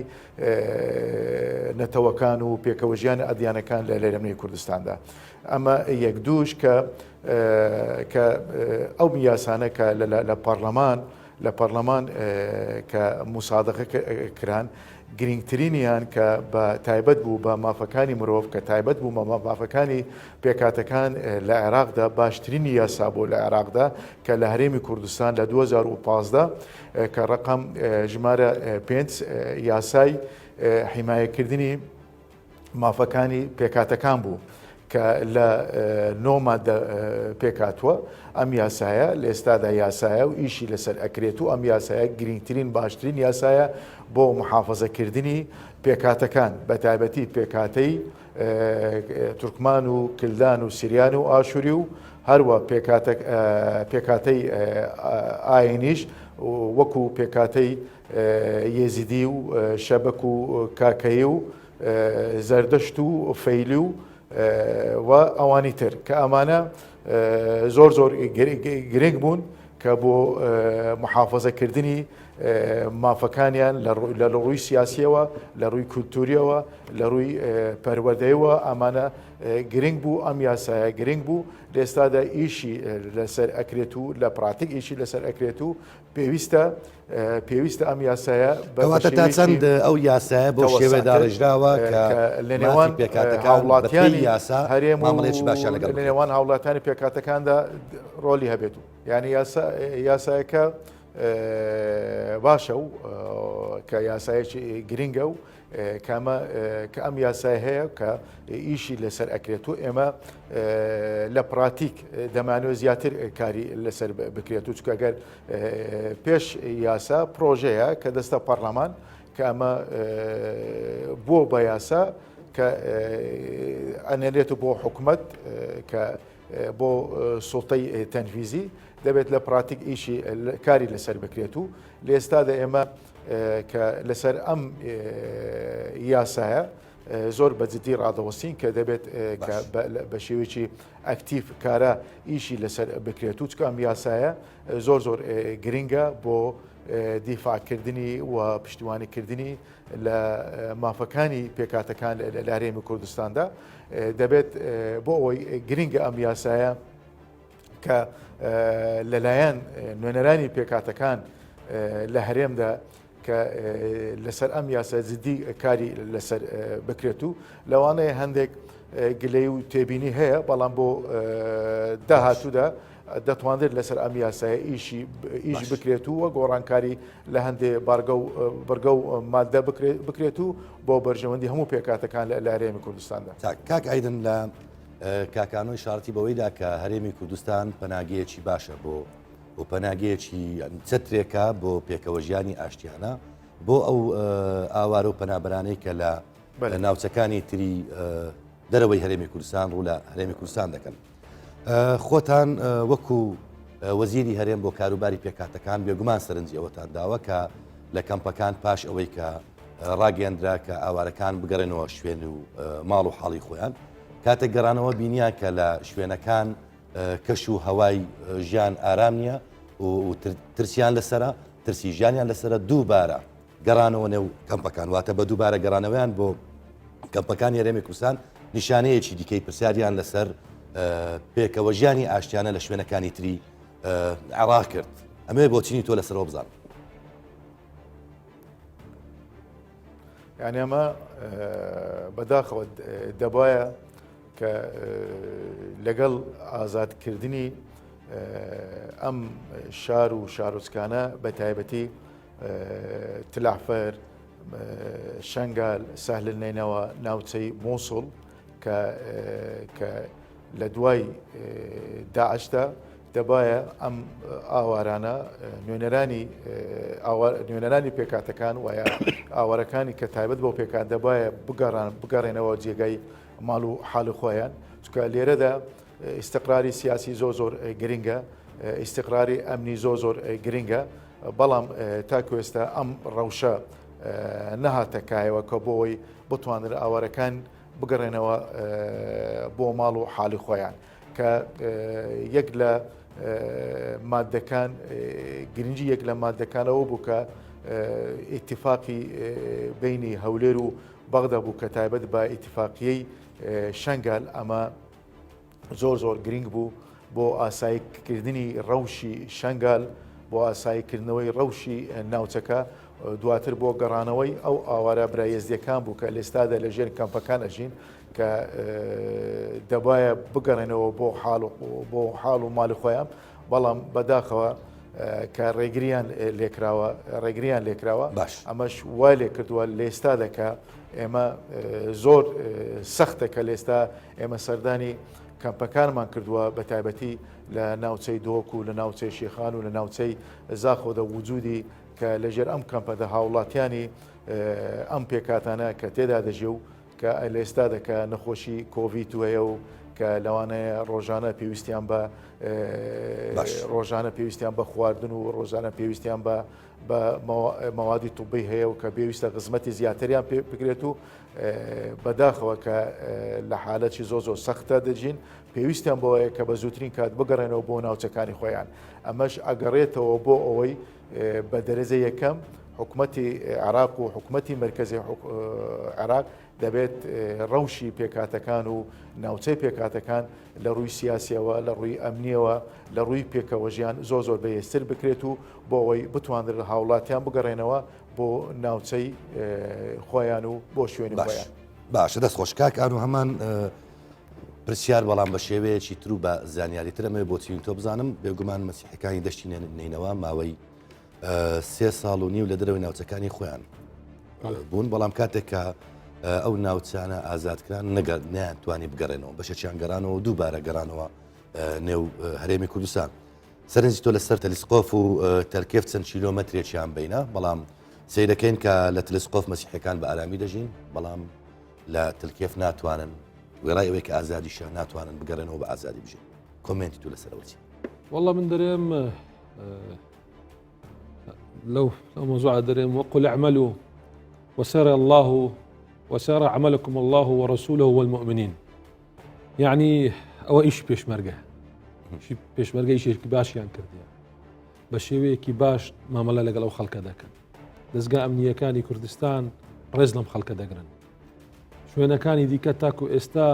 S3: نەتەوەکان و پێکەوە ژیانی ئەدیانەکان لە لەرەمنی کوردستاندا. ئەمە یەک دووش کە کە ئەو یاسانە کە لە پەڕلەمان لە پەڕلەمان کە موسادەقە کران گرنگترینیان کە بە تایبەت بوو بە مافەکانی مرۆڤ کە تایبەت بوو بە مافەکانی پێکاتەکان لە عێراقدا باشترینی یاسا بوو لە عێراقدا کە لە هەرێمی کوردستان لە 2015 کە ڕقم ژمارە پێنج یاسای حیمایەکردنی مافەکانی پێکهاتەکان بوو کە لە نۆ مادە پێکهاتووە، ئەم یاسایە لە ئێستادا یاسایە و ئیشی لەسەر ئەکرێت و ئەم یاسایە گرینگترین باشترین یاسایە بۆ محافەزەکردنی پێکهاتەکان بە تایبەتی پێکهاتەی تورکمان و کلدان و سریان و ئاشوری و هەروە پێکهاتەی ئاینیش وەکو پێکهاتەی یێزیدی و شەبەک و کاکەیی و زەردەشت و فەیلی و و ئەوانی تر کە ئەمانە زۆر زۆر گرنگ بوون کە بۆ محافظەکردنی مافەکانیان لە ڕووی سیاسیەوە لە ڕووی کولتوریەوە لە ڕووی پەروەردەیەوە ئەمانە گرنگ بوو ئەم یاسایە گرنگ بوو لە ئێستادا ئیشی لەسەر ئەکرێت و لە پراتیک ئیشی لەسەر ئەکرێت و پێویستە پێویستە ئەم یاسایە
S1: بەواتە تا چەند ئەو یاسایە بۆ شێوە داڕێژراوە کە
S3: لە نێوان
S1: پێکهاتەکان
S3: هاوڵاتیانی
S1: یاسا
S3: هەرێم
S1: مامەڵەیەکی باشیان لەگەڵ
S3: لە نێوان هاوڵاتانی پێکهاتەکاندا ڕۆلی هەبێت و یعنی یاسا یاسایەکە باشە و کە یاسایەکی گرنگە و کامە کە ئەم یاسای هەیە کە ئیشی لەسەر ئەکرێت و ئێمە لە پراتیک دەمانەوە زیاتر کاری لەسەر بکرێت و چکە گەر پێش یاسا پرۆژەیە کە دەستە پەرلەمان کە ئەمە بۆ بە یاسا کە ئەنێرێت بۆ حکومت کە بۆ سوڵتەی تەنفیزی دەبێت لە پراتیک ئیشی کاری لەسەر بکرێت و لە ئێستادا ئێمە کە لەسەر ئەم یاسایە زۆر بە جدی ڕادەوەستین کە دەبێت بە شێوەیەکی ئەکتیف کارە ئیشی لەسەر بکرێت و چکە ئەم یاسایە زۆر زۆر گرنگە بۆ دیفاعکردنی و پشتیوانیکردنی لە مافەکانی پێکاتەکان لە هەرێمی کوردستاندا دەبێت بۆ ئەوەی گرنگە ئەم یاسایە کە لەلایەن نوێنەرانی پێکاتەکان لە هەرێمدا کە لەسەر ئەم یاسا جدی کاری لەسەر بکرێت و لەوانەیە هەندێک گلەی و تێبینی هەیە بەڵام بۆ داهاتوودا دەتوانرێت لەسەر ئەم یاسایە ئیشی ئیش بکرێت و وە گۆڕانکاری لە هەندێ بارگە و بڕگە و مادە بکرێت و بۆ بەرژەوەندی هەموو پێکاتەکان لە هەرێمی کوردستاندا.
S1: کاک ئایدن لە کاکانۆ ئیشارەتی بەوەیدا کە هەرێمی کوردستان پەناگەیەکی باشە بۆ و پەناگەیەکی چەترێکە بۆ پێکەوەژیانی ئاشتیانە بۆ ئەو ئاوارە و پەنابەرانەی کە لە ناوچەکانی تری دەرەوەی هەرێمی کوردستان ڕوو لە هەرێمی کوردستان دەکەن. خۆتان وەکو وەزیری هەرێم بۆ کاروباری پێکهاتەکان بێگومان سەرنجی ئەوەتان داوە کە لە کەمپەکان پاش ئەوەی کە ڕاگەندرا کە ئاوارەکان بگەڕێنەوە شوێن و ماڵ و حاڵی خۆیان کاتێک گەڕانەوە بینیان کە لە شوێنەکان کەش و هەوای ژیان ئارام نییە و ترسیان لەسرە ترسی ژیانیان لەسرە دووبارە گەڕانەوە نێو کەمپەکان، واتە بە دووبارە گەڕانەوەیان بۆ کەمپەکانی هەرێمی کوردستان نیشانەیەکی دیکەی پرسیاریان لەسەر پێکەوە ژیانی ئاشتیانە لە شوێنەکانی تری عێراق کرد. ئەمەوێ بۆچینی تۆ لەسەرەوە بزانم.
S3: یعنی ئەمە بەداخەوە دەبایە کە لەگەڵ ئازادکردنی ئەم شار و شارۆچکانە بە تایبەتی تلعفەر، شەنگال، سەهل نەینەوا، ناوچەی مووسڵ کە کە لە دوای داعشدا دەبایە ئەم ئاوارانە نوێنەرانی نوێنەرانی پێکاتەکان وایە ئاوارەکانی کە تایبەت بۆ پێکات دەبایە بگەڕان بگەڕێنەوە جێگای ماڵ و حاڵ خۆیان چکە لێرەدا ئیستقراری سیاسی زۆر زۆر گرنگە ئیستقراری ئەمنی زۆر زۆر گرنگە بەڵام تاکو ئێستا ئەم ڕەوشە نەهاتە کایەوە کە بۆ ئەوەی بتوانرێت ئاوارەکان بگەڕێنەوە بۆ ماڵ و حاڵی خۆیان کە یەک لە مادەکان گرنگی یەک لە مادەکانەوە بوو کە ئیتفاقی بینی هەولێر و بەغدا بوو کە تایبەت بە ئیتفاقیەی شنگال ئەمە زۆر زۆر گرنگ بوو بۆ ئاساییکردنی ڕەوشی شەنگال، بۆ ئاساییکردنەوەی ڕەوشی ناوچەکە، دواتر بۆ گەڕانەوەی ئەو ئاوارە برا ئێزدییەکان بوو کە لێستادا لە ژێر کەمپەکان ئەژین کە دەبایە بگەڕێنەوە بۆ حاڵ بۆ حاڵ و ماڵی خۆیان بەڵام بەداخەوە کە ڕێگریان لێکراوە ڕێگریان لێکراوە
S1: باش
S3: ئەمەش وای لێکردووە لێستادا کە ئێمە زۆر سەختە کە لێستا ئێمە سەردانی کەمپەکانمان کردووە بە تایبەتی لە ناوچەی دۆک و لە ناوچەی شێخان و لە ناوچەی زاخۆدا وجودی کە لەژێر ئەم کەمپەدا هاوڵاتیانی ئەم پێکاتانە کە تێدا دەژێ و کە لە ئێستادا کە نەخۆشی کۆڤید هەیە و کە لەوانەیە ڕۆژانە پێویستیان بە ڕۆژانە پێویستیان بە خواردن و ڕۆژانە پێویستیان بە بە مەوادی طبی هەیە و کە پێویستە خزمەتی زیاتریان پێ بکرێت و بەداخەوە کە لە حالەتی زۆر زۆر سەختە دەژین پێویستیان بۆیە کە بە زووترین کات بگەڕێنەوە بۆ ناوچەکانی خۆیان ئەمەش ئەگەڕێتەوە بۆ ئەوەی بە دەرەجە یەکەم حکوومەتی عراق و حکوومەتی مرکزی عراق. دەبێت ڕەوشی پێکهاتەکان و ناوچەی پێکهاتەکان لە ڕووی سیاسیەوە، لە ڕووی ئەمنیەوە، لە ڕووی پێکەوەژیان زۆر زۆر بەهێزتر بکرێت و بۆ ئەوەی بتوانرێت هاوڵاتیان بگەڕێنەوە بۆ ناوچەی خۆیان و بۆ شوێنی
S1: باش
S3: خۆیان.
S1: باشە دەست خۆش کاک ئانو هەمان پرسیار بەڵام بە شێوەیەکی تر و بە زانیاری تر ئەمەوێ بۆچوونی تۆ بزانم بێگومان مەسیحەکانی دەشتی نەینەوا ماوەی سێ ساڵ و نیو لە دەرەوەی ناوچەکانی خۆیان بوون بەڵام کاتێک کە ئەو ناوچانە ئازادکران نەگەر نیانتوانی بگەڕێنەوە بەشێکیان گەڕانەوە دووبارە گەڕانەوە نێو هەرێمی کوردستان سەرنجی تۆ لەسەر تەلیسقۆف و تەلکێف چەند کیلۆمەترێکیان بینە بەڵام سیرەکەین کە لە تلسقۆف مەسیحەکان بە ئارامی دەژین بەڵام لە تلکێف ناتوانن وێڕای ئەوەی کە ئازادیشە ناتوانن بگەڕێنەوە بە ئازادی بژین کۆمێنتی تو لەسەرەوە چی؟
S2: والله من دەرێم لەو لەو مەوزوعە دەرێم وقل اعملوا وسيرى الله وسيرى عملكم الله ورسوله والمؤمنين یعنی ئەوە ئیش پێشمەرگە پێشمەرگە ئیشێکی باشیان کردیە بە شێوەیەکی باش مامەلە لەگەڵ ئەو خەڵکە دەکەن دەستگا ئەمنیەکانی کوردستان ڕێز لەم خەڵکە دەگرن شوێنەکانی دیکە تاکو ئێستا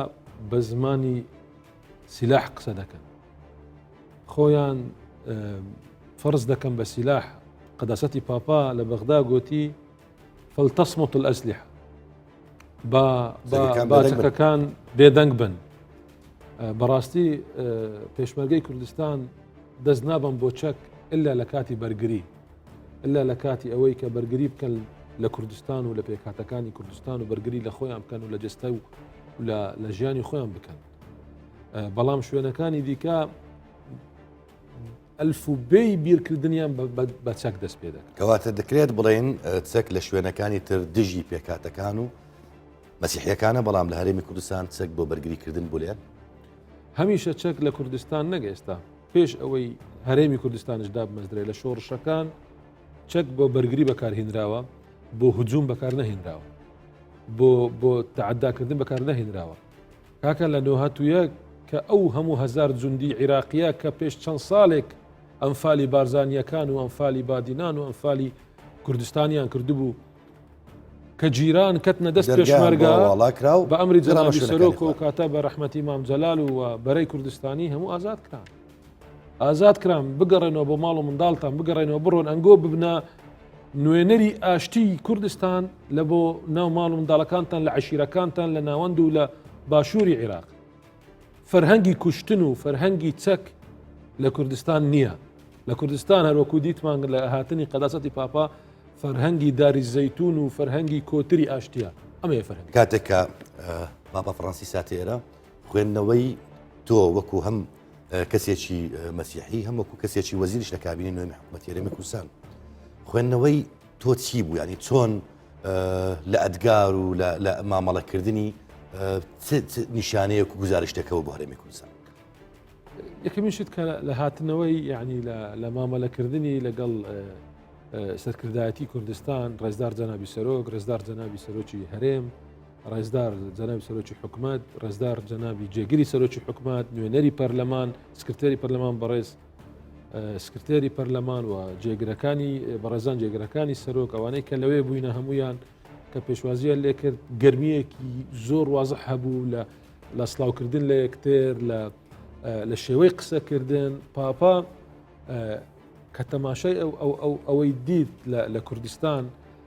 S2: بە زمانی سیلاح قسە دەکەن خۆیان فەرز دەکەن بە سیلاح قەداسەتی پاپا لە بەغدا گوتی فلتصمت الأسلحة با چەکەکان بێدەنگ بن بەڕاستی پێشمەرگەی کوردستان دەست نابم بۆ چەک ئللا لە کاتی بەرگری ئللا لە کاتی ئەوەی کە بەرگری بکەن لە کوردستان و لە پێکهاتەکانی کوردستان و بەرگری لە خۆیان بکەن و لە جستە و لە ژیانی خۆیان بکەن بەڵام شوێنەکانی دیکە ئەلفوبێی بیرکردنیان بە چەک دەست پێ دەکات.
S1: کەواتە دەکرێت بڵێین چەک لە شوێنەکانی تر دژی پێکهاتەکان و مەسیحیەکانە بەڵام لە هەرێمی کوردستان چەک بۆ بەرگریکردن بولێن؟
S2: هەمیشە چەک لە کوردستان نەک ئێستا پێش ئەوەی هەرێمی کوردستانش دابمەزرێ لە شۆڕشەکان چەک بۆ بەرگری بەکارهێنراوە بۆ هجوم بەکار نەهێنراوە بۆ بۆ تعداکردن بەکار نەهێنراوە کاکە لە 91 کە ئەو هەموو هەزار جوندی عیراقیە کە پێش چەند ساڵێک ئەنفالی بارزانیەکان و ئەنفالی بادینان و ئەنفالی کوردستانیان کردبوو کە جیران کەتنە دەست پێشمەرگە بە ئەمری جەنابی سەرۆک و کاتە بە ڕەحمەتی مام جەلال و بەرەی کوردستانی هەموو ئازاد کران ئازاد کران بگەڕێنەوە بۆ ماڵ و منداڵتان بگەڕێنەوە بڕۆن ئەنگۆ ببنە نوێنەری ئاشتی کوردستان لە بۆ ناو ماڵ و منداڵەکانتان لە عشیرەکانتان لە ناوەند و لە باشووری عێراق فەرهەنگی کوشتن و فەرهەنگی چەک لە کوردستان نییە لە کوردستان هەروەکو دیتمان لە هاتنی قەداسەتی پاپا فەرهەنگی داری زەیتون و فەرهەنگی کۆتری ئاشتیە ئەمەیە فەرهەنگ
S1: کاتێک کە پاپا فڕەنسیس هاتە ئێرە خوێندنەوەی تۆ وەکو هەم کەسێکی مەسیحی هەم وەکو کەسێکی وەزیریش لە کابینەی نوێمی حکوومەتی هەرێمی کوردستان خوێندنەوەی تۆ چی بوو ینی چۆن لە ئەدگار و لە مامەڵەکردنی نیشانەیەک و گزارشتێکەوە بۆ هەرێمی کوردستان
S2: یەکەمین شت کە لە هاتنەوەی یعنی لە مامەلەکردنی لەگەڵ سەرکردایەتی کوردستان ڕێزدار جەنابی سەرۆک ڕێزدار جەنابی سەرۆکی هەرێم ڕێزدار جەنابی سەرۆکی حکومەت، ڕێزدار جەنابی جێگری سەرۆکی حکومەت، نوێنەری پەرلەمان، سکرتێری پەرلەمان بەڕێز سکرتێری پەرلەمان و جێگرەکانی بەڕێزان جێگرەکانی سەرۆک ئەوانەی کە لەوێ بووینە هەمویان کە پێشوازیان لێکرد گەرمیەکی زۆر وازح هەبوو لە لە سلااوکردن لە یەکتر لە لە شێوەی قسەکردن پاپا کە تەماشای ئەو ئەو ئەو ئەوەی دیت لە کوردستان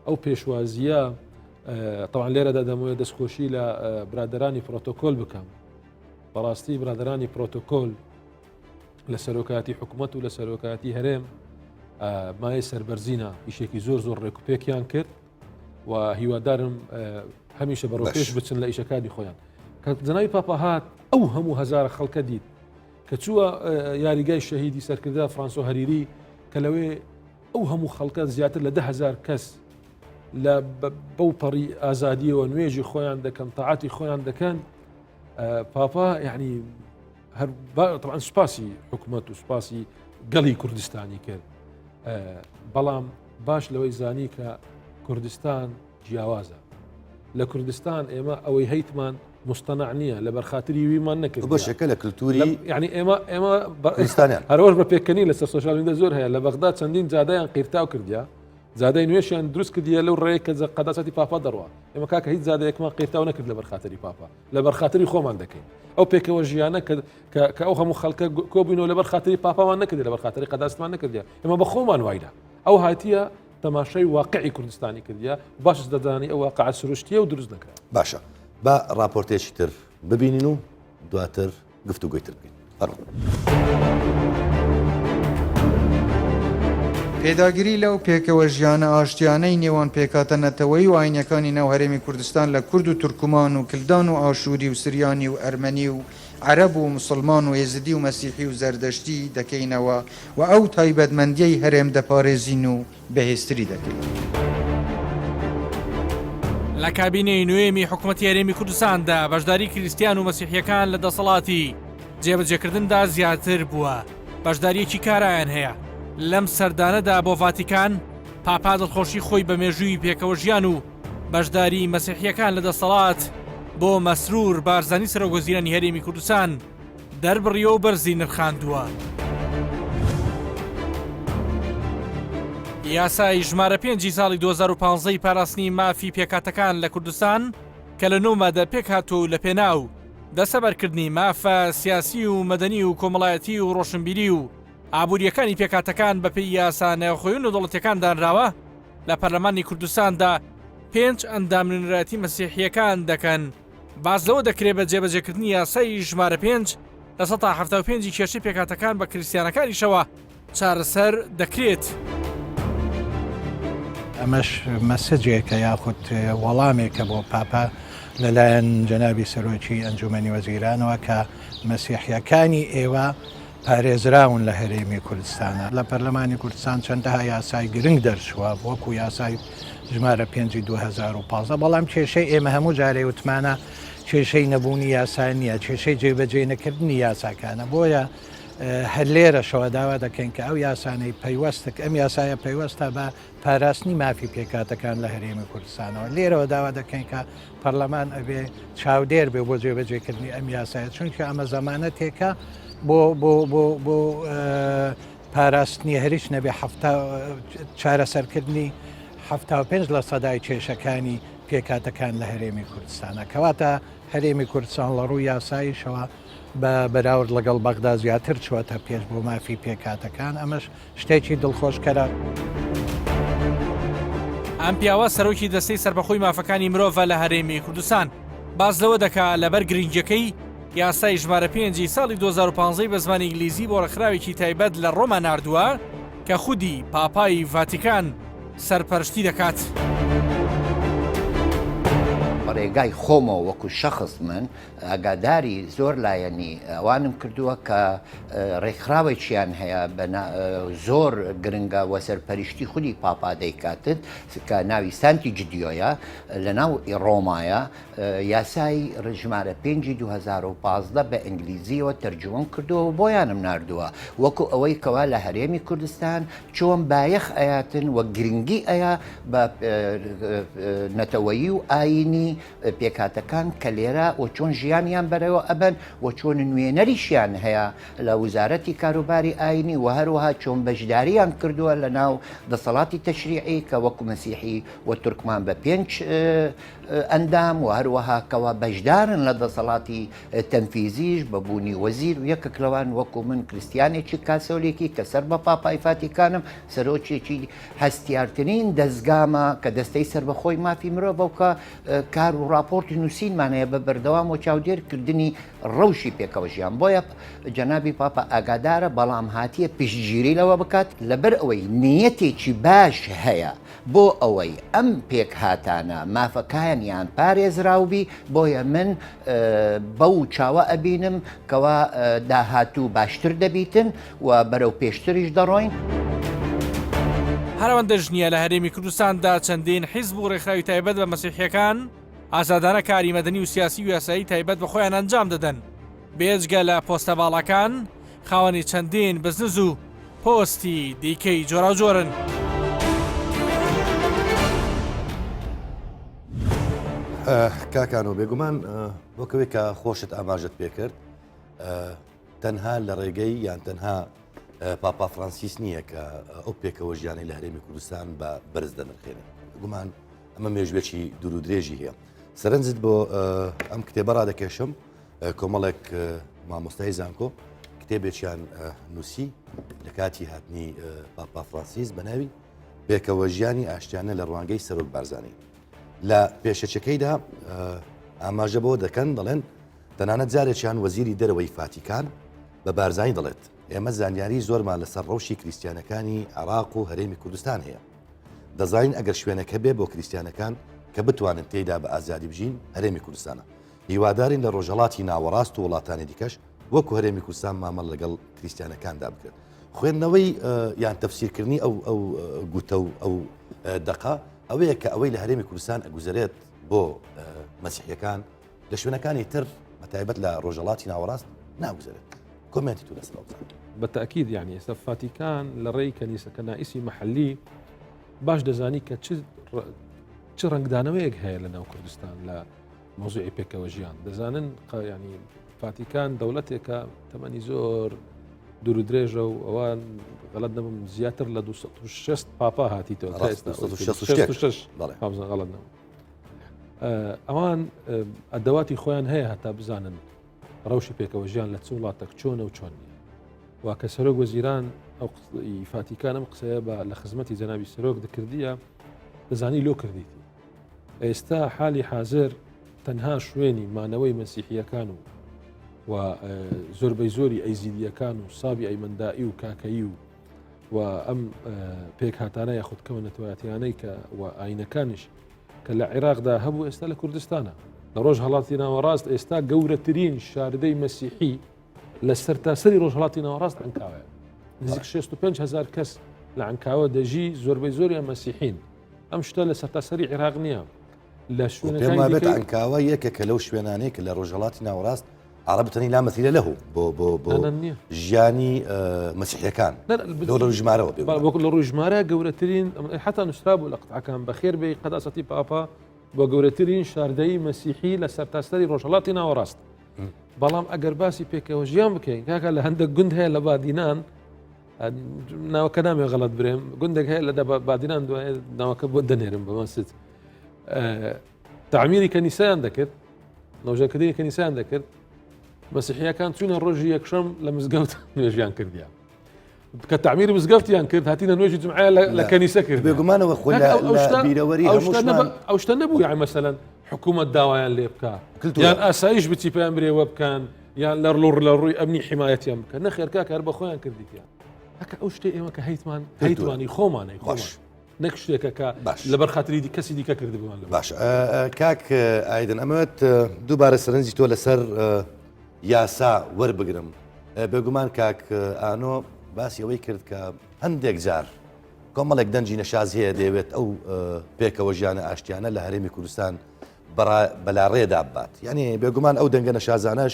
S2: ئەو پێشوازیە تەوان لێرەدا دەمەوێت دەستخۆشی لە برادرانی پرۆتۆکۆل بکەم بەڕاستی برادرانی پرۆتۆکۆل لە سەرۆکاتی حکوومەت و لە سەرۆکاتی هەرێم مایە سەربەرزینە ئیشێکی زۆر زۆر ڕێکوپێکیان کرد و هیوادارم هەمیشە بەڕۆ پێش بچن لە ئیشەکانی خۆیان کە جەناوی پاپا هات ئەو هەموو هەزارە خەڵکە دیت کە چووە یاریگای شەهیدی سەرکردە فرانسۆ هەریری کە لەوێ ئەو هەموو خەڵکە زیاتر لە دههزار کەس لە بەو پەڕی ئازادیەوە نوێژی خۆیان دەکەن تاعاتی خۆیان دەکەن پاپا یعنی هەر طبعا سوپاسی حکوومەت و سوپاسی گەلی کوردستانی کرد بەڵام باش لەوەی زانی کە کوردستان جیاوازە لە کوردستان ئێمە ئەوەی هەیتمان مستەنع نییە لە بەرخاتری ویمان نەکرد
S1: بەشەکە لە کللتوری
S2: یعنی ئێمە ئێمە هەرۆژ بە پێکەنی لەسەر سۆشال میدیا زۆر هەیە لە بەغدا چەندین جادەیان قیرتاو کردیا. زادەی نوێشیان دروست کردیە لەو ڕێیە کە قەداسەتی پاپا دەڕوا. ئێمە کاکە هیچ زادەیەکمان قیرتاو نەکرد لەبەر خاتری پاپا، لەبەر خاتری خۆمان دەکەین. ئەو پێکەوە ژیانە کە کە ئەو هەموو خەڵکە کۆبووینەوە لەبەر خاتری پاپامان نەکردی، لەبەر خاتری قەداستمان نەکردیە. ئێمە بە خۆمان واینا. ئەو هاتیە تەماشای واقعی کوردستانی کردیە، باشش دەزانی ئەو واقعە سروشتیە و دروست نەکرا.
S1: باشە با ڕاپۆرتێکی تر ببینین و دواتر گفتوگۆی تر بکەین. فەرموو.
S12: پێداگری لەو پێکەوە ژیانە ئاشتیانەی نێوان پێکهاتە نەتەوەیی و ئاینیەکانی ناو هەرێمی کوردستان لە کورد و تورکمان و کلدان و ئاشوری و سریانی و ئەرمەنی و عەرەب و موسڵمان و ئێزدی و مەسیحی و زەردەشتی دەکەینەوە و ئەو تایبەتمەندیەی هەرێم دەپارێزین و بەهێزتری دەکەین.
S4: لە کابینەی نوێمی حکومەتی هەرێمی کوردستاندا بەشداری کریستیان و مەسیحیەکان لە دەسەڵاتی جێبەجێکردندا زیاتر بووە، بەشدارییەکی کارایان هەیە. لەم سەردانەدا بۆ ڤاتیکان، پاپا دڵخۆشی خۆی بە مێژووی پێکەوەژیان و بەشداریی مەسیحییەکان لە دەسەڵات بۆ مەسرور بارزانی سەرۆکوەزیرانی هەرێمی کوردستان دەربڕیوە و بەرزی نرخاندووە. یاسای ژمارە پێنجی ساڵی 2015 ی پاراستنی مافی پێکهاتەکان لە کوردستان کە لە نۆ مادە پێکهاتووە و لەپێناو دەستەبەرکردنی مافە سیاسی و مەدەنی و کۆمەڵایەتی و ڕۆشنبیری و ئابوورییەکانی پێکهاتەکان بەپێی یاسا نێوخۆی و نێودەوڵەتییەکان دانراوە، لە پەرلەمانی کوردستاندا پێنج ئەندام نوێنەرایەتی مەسیحییەکان دەکەن، باس لەوە دەکرێت بە جێبەجێکردنی یاسای ژمارە پێنج 75% ی کێشەی پێکهاتەکان بە کریستیانەکانیشەوە چارەسەر دەکرێت.
S13: ئەمەش مەسجێکە یاخود وەڵامێکە بۆ پاپا لەلایەن جەنابی سەرۆکی ئەنجومەنی وەزیرانەوە کە مەسیحیەکانی ئێوە پارێزراون لە هەرێمی کوردستانە. لە پەرلەمانی کوردستان چەندەها یاسای گرنگ دەرچووە وەکو یاسای ژمارە پێنجی 2015 بەڵام کێشەی ئێمە هەموو جارێ وتمانە کێشەی نەبوونی یاسا نییە کێشەی جێبەجێ نەکردنی یاساکانە بۆیە هەر لێرەشەوە داوا دەکەین کە ئەو یاسانەی پەیوەستە ئەم یاسایە پەیوەستە بە پاراستنی مافی پێکهاتەکان لە هەرێمی کوردستانەوە لێرەوە داوا دەکەین کە پەرلەمان ئەبێ چاودێر بێ بۆ جێبەجێکردنی ئەم یاسایە چونکە ئەمە زەمانەتێکە بۆ بۆ بۆ بۆ پاراستنی هەریش نەبێ حەفتا چارەسەرکردنی 75 لە سەدای کێشەکانی پێکهاتەکان لە هەرێمی کوردستانە کەواتە هەرێمی کوردستان لە ڕووی یاساییشەوە بە بەراورد لەگەڵ بەغدا زیاتر چووەتە پێش بۆ مافی پێکهاتەکان، ئەمەش شتێکی دڵخۆشکەرە.
S4: ئەم پیاوە سەرۆکی دەستەی سەربەخۆی مافەکانی مرۆڤە لە هەرێمی کوردستان، باس لەوە دەکا لەبەر گرنگییەکەی یاسای ژمارە پێنجی ساڵی 2015 ی بە زمانی ئینگلیزی بۆ ڕێکخراوێکی تایبەت لە ڕۆما ناردووە کە خودی پاپای ڤاتیکان سەرپەرشتی دەکات.
S14: بە ڕێگای خۆمەوە وەکو شەخس من ئاگاداری زۆر لایەنی ئەوانم کردووە کە ڕێکخراوێکیان هەیە زۆر گرنگە وە سەرپەرشتی خودی پاپا دەیکاتت کە ناوی سانتی جدیۆیە لە ناو ڕۆمایە یاسای ژمارە پێنجی 2015 بە ئینگلیزیەوە تەرجوەم کردووە و بۆیانم ناردووە وەکو ئەوەی کەوا لە هەرێمی کوردستان چۆن بایەخ ئەیاتن و گرنگی ئەیا بە نەتەوەیی و ئاینی پێکهاتەکان کە لێرە و چۆن ژیانیان بەرەوە ئەبەن و چۆن نوێنەریشیان هەیە لە وزارەتی کاروباری ئاینی و هەروەها چۆن بەشداریان کردووە لە ناو دەسەڵاتی تەشریعی کە وەکو مەسیحی و تورکمان بە پێنج ئەندام و هەروەها کەوا بەشدارن لە دەسەڵاتی تەنفیزیش بە بوونی وەزیر و یەکێک لەوان وەکو من کریستیانێکی کاسۆلیکی کە سەر بە پاپای فاتیکانم سەرۆکێکی هەستیارترین دەزگامە کە دەستەی سەربەخۆی مافی مرۆڤە و کە کار و ڕاپۆرتی نووسینمان هەیە بە بەردەوام و چاودێر کردنی ڕەوشی پێکەوە ژیان بۆیە جەنابی پاپا ئاگادارە بەڵام هاتیە پشتگیری لەوە بکات لەبەر ئەوەی نیەتێکی باش هەیە بۆ ئەوەی ئەم پێکهاتانە مافەکانیان پارێزراوبی بۆیە من بەو چاوە ئەبینم کەوا داهاتوو باشتر دەبیتن و بەرەو پێشتریش دەڕۆین.
S4: هەر ئەوەندەش نییە لە هەرێمی کوردستاندا چەندین حیزب و ڕێکخراوی تایبەت بە مەسیحییەکان ئازادانە کاری مەدەنی و سیاسی و یاسایی تایبەت بە خۆیان ئەنجام دەدەن بێجگە لە پۆستە باڵاکان خاوەنی چەندین بزنس و پۆستی دیکەی جۆراوجۆرن.
S1: کاکانۆ بێگومان وەکەوەی کە خۆشت ئاماژت پێکرد تەنها لە ڕێگەی یان تەنها. پاپا فرانسیس نییە کە ئەو پێکەوە ژیانەی لە هەرێمی کوردستان بە بەرز دەنرخێنێت. گومان ئەمە مێژوێکی دوور و درێژی هەیە. سەرنجت بۆ ئەم کتێبە ڕادەکێشم کۆمەڵێک مامۆستای زانکۆ کتێبێکیان نووسی لە کاتی هاتنی پاپا فرانسیس بە ناوی پێکەوە ژیانی ئاشتیانە لە ڕوانگەی سەرۆک بارزانانی لە پێشەچەکەیدا ئاماژە بۆ دەکەن دەڵێن تەنانەت جارێکیان وەزیری دەرەوەی فاتیکان بە بارزانی دەڵێت ئێمە زانیاری زۆرمان لەسەر ڕەوشی کریسیانەکانی عراق و هەرێمی کوردستان هەیە دەزانین ئەگەر شوێنێک هەبێ بۆ کریستیانەکان کە بتوانن تێیدا بە ئازادی بژین هەرێمی کوردستانە. هیوادارین لە ڕۆژهەڵاتی ناوەڕاست و وڵاتانی دیکەش وەکو هەرێمی کوردستان مامەڵە لەگەڵ کریستیانەکاندا بکرێت. خوێندنەوەی یان تەفسیرکردنی ئەو ئەو گوتە و ئەو دەقە ئەوەیە کە ئەوەی لە هەرێمی کوردستان ئەگوزەرێت بۆ مەسیحیەکان لە شوێنەکانی تر بە تایبەت لە ڕۆژهەڵاتی ناوەڕاست ناگوزەرێت. کۆمێنتی تو لەسەر ئەو بزانم.
S2: بە تەئکید یانی ئێستا فاتیکان لە ڕێی کەنیسە کەنائیسی مەحەلی باش دەزانی کە چ چ ڕەنگدانەوەیەک هەیە لە ناو کوردستان لە مۆزوعی پێکەوە ژیان دەزانن ینی فاتیکان دەوڵەتێکە تەمەنی زۆر دوور و درێژە و ئەوە غەلت نەبم زیاتر لە 260 پاپا هاتیتەوە غەڵت نەبم ئەوان ئەدەواتی خۆیان هەیە هەتا بزانن ڕەوشی پێکەوە ژیان لە چ وڵاتەک چۆنە و چۆن نییە و کە سەرۆک وەزیران ئەو فاتیکان ئەم قسەیە بە لە خزمەتی جەنابی سەرۆک دەکردیە دەزانی لۆ کردیتی ئێستا حالی حاضر تەنها شوێنی مانەوەی مەسیحیەکان و و زۆربەی زۆری ئەیزیدیەکان و سابی ئەیمەندائی و کاکەیی و و ئەم پێکهاتانە یاخود کەمە نەتەوایەتیانەی کە و ئاینەکانیش کە لە عێراقدا هەبوو ئێستا لە کوردستانە لە ڕۆژ هەڵاتی ناوەڕاست ئێستا گەورەترین شاردەی مەسیحی لە سەرتاسەری ڕۆژهڵاتی ناوەڕاست عنکاوەیە نزیک 65 هزار کەس لە عنکاوە دەژی زۆربەی زۆریان مەسیحین ئەم شتە لە سەرتاسەری عێراق نییە لە
S1: شوێنەکانی عنکاوە یەکێکە لەو شوێنانەی کە لە ڕۆژهڵاتی ناوەڕاست عرب تەنی لا مثیلە له بۆ بۆ بۆ ژیانی مەسیحیەکان لەو ڕووی ژمارەوە بێ
S2: وەکو لە ڕووی ژمارە گەورەترین حتا نووسرا بوو لە قطعەکان بەخێر بێی قەداسەتی پاپا بۆ گەورەترین شاردەی مەسیحی لە سەرتاسەری ڕۆژهەڵاتی ناوەڕاست بەڵام ئەگەر باسی پێکەوە ژیان بکەین کاکە لە هەندێک گوند هەیە لە بادینان ناوەکە نامێ غەڵت برێم گوندێک هەیە لە بادینان دوای ناوەکە بۆ دەنێرم بە مەسج تعمیری کەنیسەیان دەکرد نۆژەکردنی کەنیسەیان دەکرد مەسیحیەکان چوونە ڕۆژی یەکشەم لە مزگەوت نوێژیان کردیان کە تعمیر مزگەفتیان کرد هاتینە نوێژی جمعە لە کەنیسە کرد
S1: بێگومانەوە خۆ بیرەوەری
S2: ئەو شتە نەبوو یان مەسەلەن حکوومەت داوایان لێ بکە یان ئاسایش بچی پێیان برێوە بکەن یان لە ڕڵوڕ لە ڕووی ئەمنی حمایەتیان بکەن نەخێر کاکە هەر بە خۆیان کردیتیان هەکە ئەو شتێ ئێمە کە هەیتمان هەیتوانی خۆمانەی خۆش نەک شتێکە کە لەبەر خاتری دی کەسی دیکە کردبووان
S1: لە باش کاک ئایدن ئەمەوێت دووبارە سەرنجی تۆ لەسەر یاسا وەربگرم بێگومان کاک ئانۆ باسی ئەوەی کرد کە هەندێک جار کۆمەڵێک دەنجی نەشاز هەیە دەیەوێت ئەو پێکەوە ژیانە ئاشتیانە لە هەرێمی کوردستان بەلاڕێدا بات یعنی بێگومان ئەو دەنگە نەشازانەش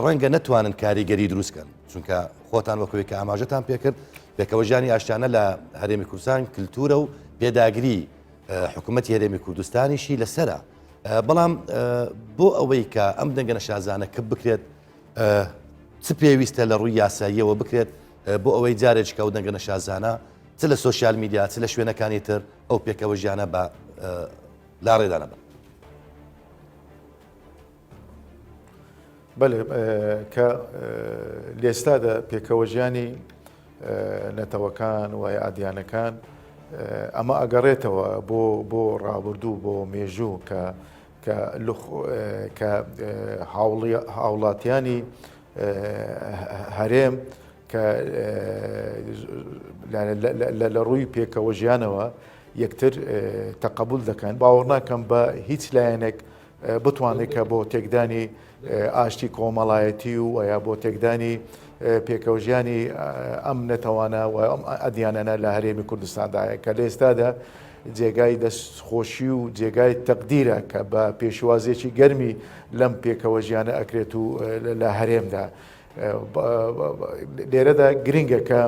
S1: ڕەنگە نەتوانن کاریگەری دروستکەن چونکە خۆتان وەکوی کە ئاماژەتان پێکرد پێکەوە ژیانی ئاشتیانە لە هەرێمی کوردستان کللتورە و پێداگری حکوومەتی هەرێمی کوردستانیشی لەسرە بەڵام بۆ ئەوەی کە ئەم دەنگە نەشازانە کپ بکرێت چ پێویستە لە ڕووی یاساییەوە بکرێت بۆ ئەوەی جارێککە ئەو دەنگە نەشازانە چ لە سۆشیال میدیا چ لە شوێنەکانی تر ئەو پێکەوە ژیانە بە لاڕێدانە بن.
S3: بەلێ کە لێستادا پێکەوەژیانی نەتەوەکان و ئادیانەکان ئەمە ئەگەڕێتەوە بۆ بۆ ڕابردوو بۆ مێژوو کە کە کە هاوڵاتیانی هەرێم کە لە ڕووی پێکەوە ژیانەوە یەکتر تەقەبول دەکەن باوەڕ ناکەم بە هیچ لایەنێک بتوانێت کە بۆ تێکدانی ئاشتی کۆمەڵایەتی و یا بۆ تێکدانی پێکەوەژیانی ئەم نەتەوانە و ئەم ئەدیانانە لە هەرێمی کوردستاندایە کە لە ئێستادا جێگای دەستخۆشی و جێگای تەقدیرە کە بە پێشوازیەکی گەرمی لەم پێکەوە ژیانە ئەکرێت و لە هەرێمدا لێرەدا گرنگە کە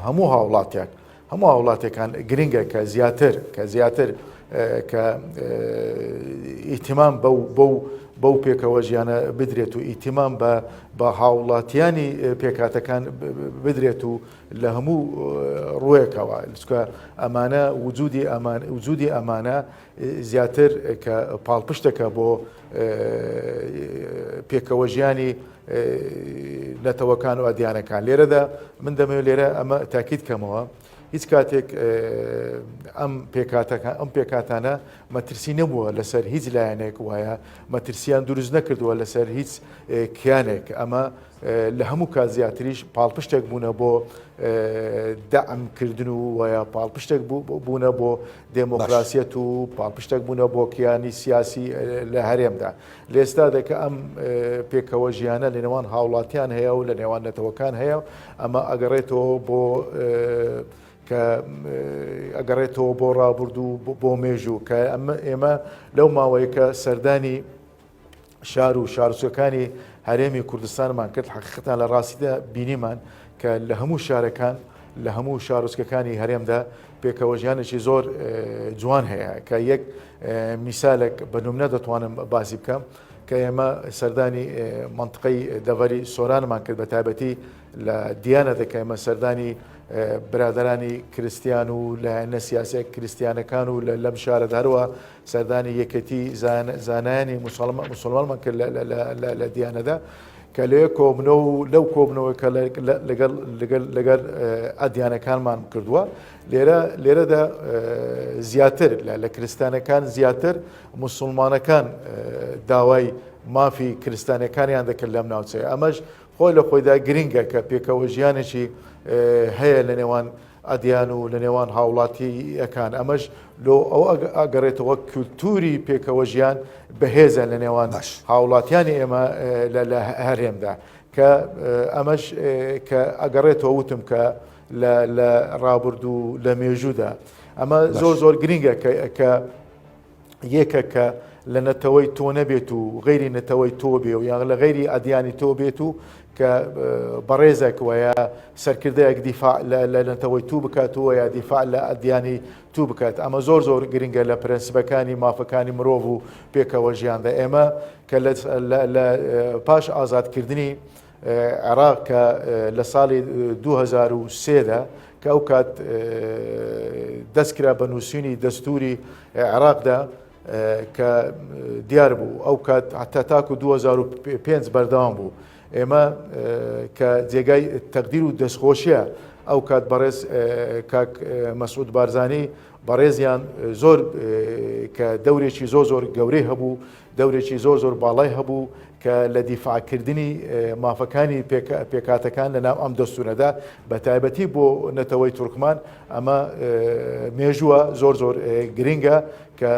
S3: هەموو هاوڵاتیان هەموو هاوڵاتیەکان گرنگە کە زیاتر کە زیاتر کە ئیتیمام بەو بەو بەو پێکەوە ژیانە بدرێت و ئیتیمام بە بە هاوڵاتیانی پێکهاتەکان بدرێت و لە هەموو ڕووێکەوە چکە ئەمانە وجودی ئەمان وجودی ئەمانە زیاتر کە پاڵپشتەکە بۆ پێکەوە ژیانی نەتەوەکان و ئەدیانەکان لێرەدا من دەمەوێت لێرە ئەمە تاکید کەمەوە هیچ کاتێک ئەم پێکاتەکان ئەم پێکاتانە مەترسی نەبووە لەسەر هیچ لایەنێک وایە مەترسیان دروست نەکردووە لەسەر هیچ کیانێک ئەمە لە هەموو کات زیاتریش پاڵپشتێک بوونە بۆ دەعم کردن و وایە پاڵپشتێک بوونە بۆ دێمۆکراسیەت و پاڵپشتێک بوونە بۆ کیانی سیاسی لە هەرێمدا. لێستادا کە ئەم پێکەوە ژیانە لە نێوان هاوڵاتیان هەیە و لە نێوان نەتەوەکان هەیە ئەمە ئەگەڕێتەوە بۆ کە ئەگەڕێتەوە بۆ ڕابردوو بۆ مێژوو کە ئەمە ئێمە لەو ماوەیە کە سەردانی شار و شارچەکانی هەرێمی کوردستانمان کرد حقیقەتان لە ڕاستیدا بینیمان کە لە هەموو شارەکان لە هەموو شارۆچکەکانی هەرێمدا پێکەوەژیانێکی زۆر جوان هەیە کە یەک میسالێک بە نمونە دەتوانم باسی بکەم کە ئێمە سەردانی منطقەی دەڤەری سۆرانمان کرد بە تایبەتی لە دیانە دەکە ئێمە سەردانی برادرانی کریسیان و لایەنە سیاسە کریسیانەکان و لەم شارە هەروە سەردانی یەکێتی زانایانی مسلمانمان کرد لە دیانەدا کە لێ کۆبنەوە و لەو کۆبنەوە کە لەگەڵ لەگەڵ لەگەر ئەدیانەکانمان کردووە لێرە لێرەدا زیاتر لە کریستانەکان زیاتر مسلمانەکان داوای مافی کریستانەکانیان دەکرد لەم ناوچەیە ئەمەش خۆی لە خۆیدا گرنگە کە پێکەوە ژیانێکی هەیە لە نێوان ئەدیان و لە نێوان هاوڵاتییەکان، ئەمەش لۆ ئەوە ئەگەڕێتەوە کولتووری پێکەوە ژیان بەهێزە لە نێوان هاوڵاتیانی ئێمە لە هەرێمدا کە ئەمەش کە ئەگەڕێتەوە وتم کە لە ڕابردوو لە مێژوودا ئەمە زۆر زۆر گرنگە کە یەکە کە لە نەتەوەی تۆ نەبێت و غەیری نەتەوەی تۆ بێ و یان لە غەیری ئەدیانی تۆ بێت و کە بەڕێزێک وەیە سەرکردەیەک دیفاع لە نەتەوەی تو بکات و یا دیفاع لە ئەدیانی تو بکات ئەمە زۆر زۆر گرنگە لە پرەنسیپەکانی مافەکانی مرۆڤ و پێکەوە ژیاندا ئێمە کە لە پاش ئازادکردنی عێراق کە لە ساڵی 2003 دا کە ئەو کات دەستکرا بە نووسینی دەستوری عێراقدا کە دیار بوو ئەو کات حتا تاکو 2005 بەردەوام بوو ئێمە کە جێگای تەقدیر و دەستخۆشیە ئەو کات بەڕێز کاک مەسعود بارزانی بەڕێزیان زۆر کە دەورێکی زۆر زۆر گەورەی هەبوو دەورێکی زۆر زۆر باڵای هەبوو کە لە دیفاعکردنی مافەکانی پێکهاتەکان لە ناو ئەم دەستورەدا بە تایبەتی بۆ نەتەوەی تورکمان ئەمە مێژووە زۆر زۆر گرنگە کە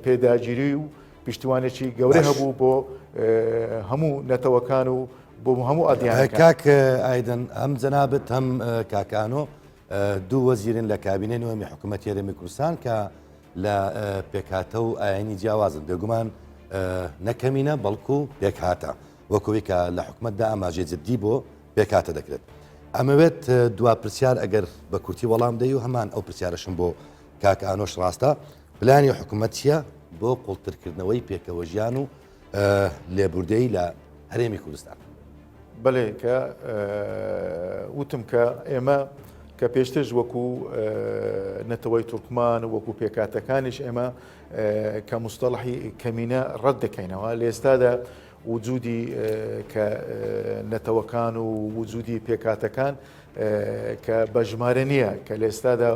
S3: پێداگیری و پشتیوانێکی گەورە هەبوو بۆ هەموو نەتەوەکان و بۆ هەموو ئەدیانەکان.
S1: کاک ئایدن هەم جەنابت هەم کاک ئانۆ دوو وەزیرن لە کابینەی نوێمی حکوومەتی هەرێمی کوردستان کە لە پێکهاتە و ئاینی جیاوازن، بێگومان نە کەمینە بەڵکو پێکهاتە، وەکوی کە لە حکومەتدا ئاماژەی جددی بۆ پێکهاتە دەکرێت. ئەمەوێت دوا پرسیار ئەگەر بە کورتی وەڵام دەی و هەمان ئەو پرسیارەشم بۆ کاک ئانۆش ڕاستە، پلانی حکومەت چییە بۆ قوڵترکردنەوەی پێکەوەژیان و لێبوردەیی لە هەرێمی کوردستان؟
S3: بەلێ کە وتم کە ئێمە کە پێشترش وەکو نەتەوەی تورکمان و وەکو پێکاتەکانیش ئێمە کە مستەڵحی کەمینە ڕەت دەکەینەوە لە ئێستادا وجودی کە نەتەوەکان و وجودی پێکاتەکان کە بە ژمارە نییە کە لە ئێستادا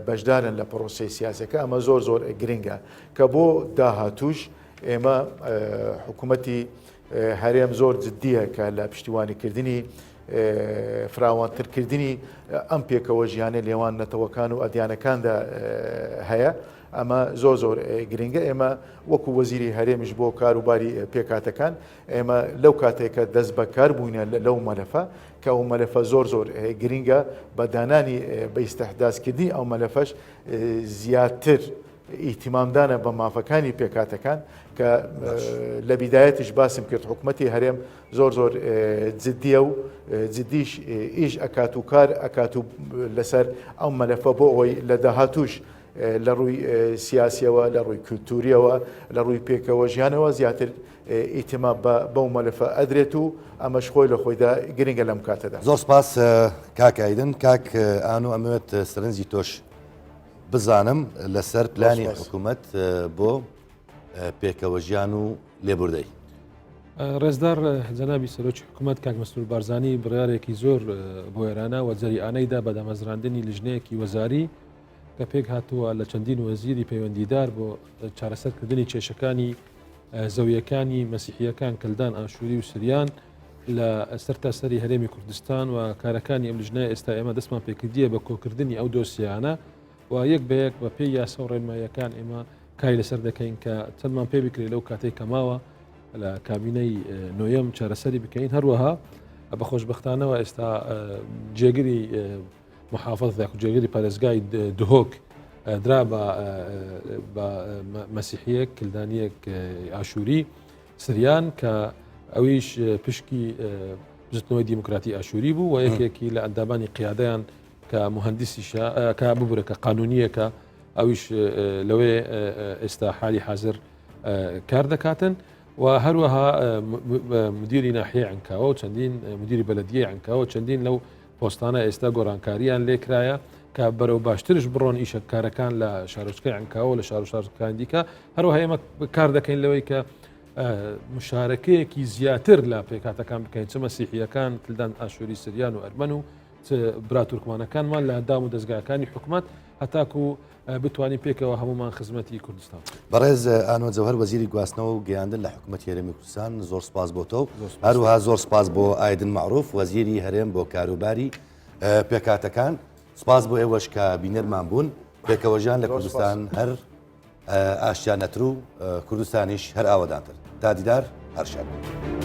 S3: بەشدارن لە پرۆسەی سیاسەکە ئەمە زۆر زۆر گرنگە کە بۆ داهاتوش ئێمە حکوومەتی هەرێم زۆر جدییە کە لە پشتیوانیکردنی فراوانترکردنی ئەم پێکەوە ژیانە لێوان نەتەوەکان و ئەدیانەکاندا هەیە ئەمە زۆر زۆر گرنگە ئێمە وەکو وەزیری هەرێمیش بۆ کاروباری پێکاتەکان ئێمە لەو کاتێکە دەست بەکار بووینە لەو مەلەفە کە ئەو مەلەفە زۆر زۆر گرنگە بە دانانی بە ئیستحداسکردنی ئەو مەلەفەش زیاتر ئیهتیمامدانە بە مافەکانی پێکهاتەکان کە لە بیدایەتیش باسم کرد حکومەتی هەرێم زۆر زۆر جدیە و جدیش ئیش ئەکات و کار ئەکات و لەسەر ئەو مەلەفە بۆ ئەوەی لە داهاتوش لە ڕووی سیاسیەوە لە ڕووی کولتوریەوە لە ڕووی پێکەوە ژیانەوە زیاتر ئیتیمام بە بەو مەلەفە ئەدرێت و ئەمەش خۆی لە خۆیدا گرنگە لەم کاتەدا.
S1: زۆر سپاس کاک ئایدن. کاک ئانۆ ئەمەوێت سەرنجی تۆش بزانم لەسەر پلانی حکوومەت بۆ پێکەوەژیان و لێبوردەی.
S2: ڕێزدار جەنابی سەرۆکی حکوومەت کاک مەسرور بارزانی بڕیارێکی زۆر بۆێرانە و جەریئانەیدا بە دامەزراندنی لیژنەیەکی وەزاری کە پێک هاتووە لە چەندین وەزیری پەیوەندیدار بۆ چارەسەرکردنی کێشەکانی زەویەکانی مەسیحیەکان کلدان ئاشووری و سریان لە سەرتاسەری هەرێمی کوردستان و کارەکانی ئەم لیژنەیە ئێستا ئێمە دەستمان پێکردیە بە کۆکردنی ئەو دۆسیانە و یەک بە یەک بە پێی یاسا و ڕێنماییەکان ئێمە کاری لەسەر دەکەین کە چەندمان پێ بکرێت لەو کاتێک کە ماوە لە کابینەی نۆیەم چارەسەری بکەین هەروەها بە خۆشببختانەوە ئێستا جێگری محافظ یاخود جێگری پارێزگای دهۆک درا بە مەسیحیەک کلدانیەک ئاشووری سریان کە ئەویش پشکی بزوتنەوەی دیموکراتی ئاشووری بوو و یەکێکی لە ئەندامانی قیادەیان کە مهندسیشە کە ببورە کە قانونیەکە ئەویش لەوێ ئێستا حالی حاضر کار دەکاتن و هەروەها مدیری ناحیە عنکاوە و چەندین مدیری بەلەدیە عنکاوە چەندین لەو پۆستانە ئێستا گۆڕانکاریان لێکرایە کە بەرەو باشترش بڕۆن ئیشە کارەکان لە شارۆچکەی عنکاوە لە شار و شارەکان دیکە هەروەها ئێمە کار دەکەین لەوەی کە مشارەکەیەکی زیاتر لە پێکاتەکان بکەین چ مەسیحیەکان کلدان ئاشووری سریان و ئەرمەن و برا تورکمانەکانمان لە دام و دەستگاکانی حکومت هەتاکو بتوانین پێکەوە هەمومان خزمەتی کوردستان.
S1: بەڕێز ئانۆ جەوهەر وەزیری گواستنەوە و گەیاندن لە حکوومەتی هەرێمی کوردستان زۆر سپاس بۆ تۆ هەروەها زۆر سپاس بۆ ئایدن مەعروف وەزیری هەرێم بۆ کاروباری پێکهاتەکان سپاس بۆ ئێوەش کە بینەرمان بوون پێکەوەژیان لە کوردستان هەر ئاشتیانەتر و کوردستانیش هەر ئاوەدانتر تا دیدار هەر شاد بن.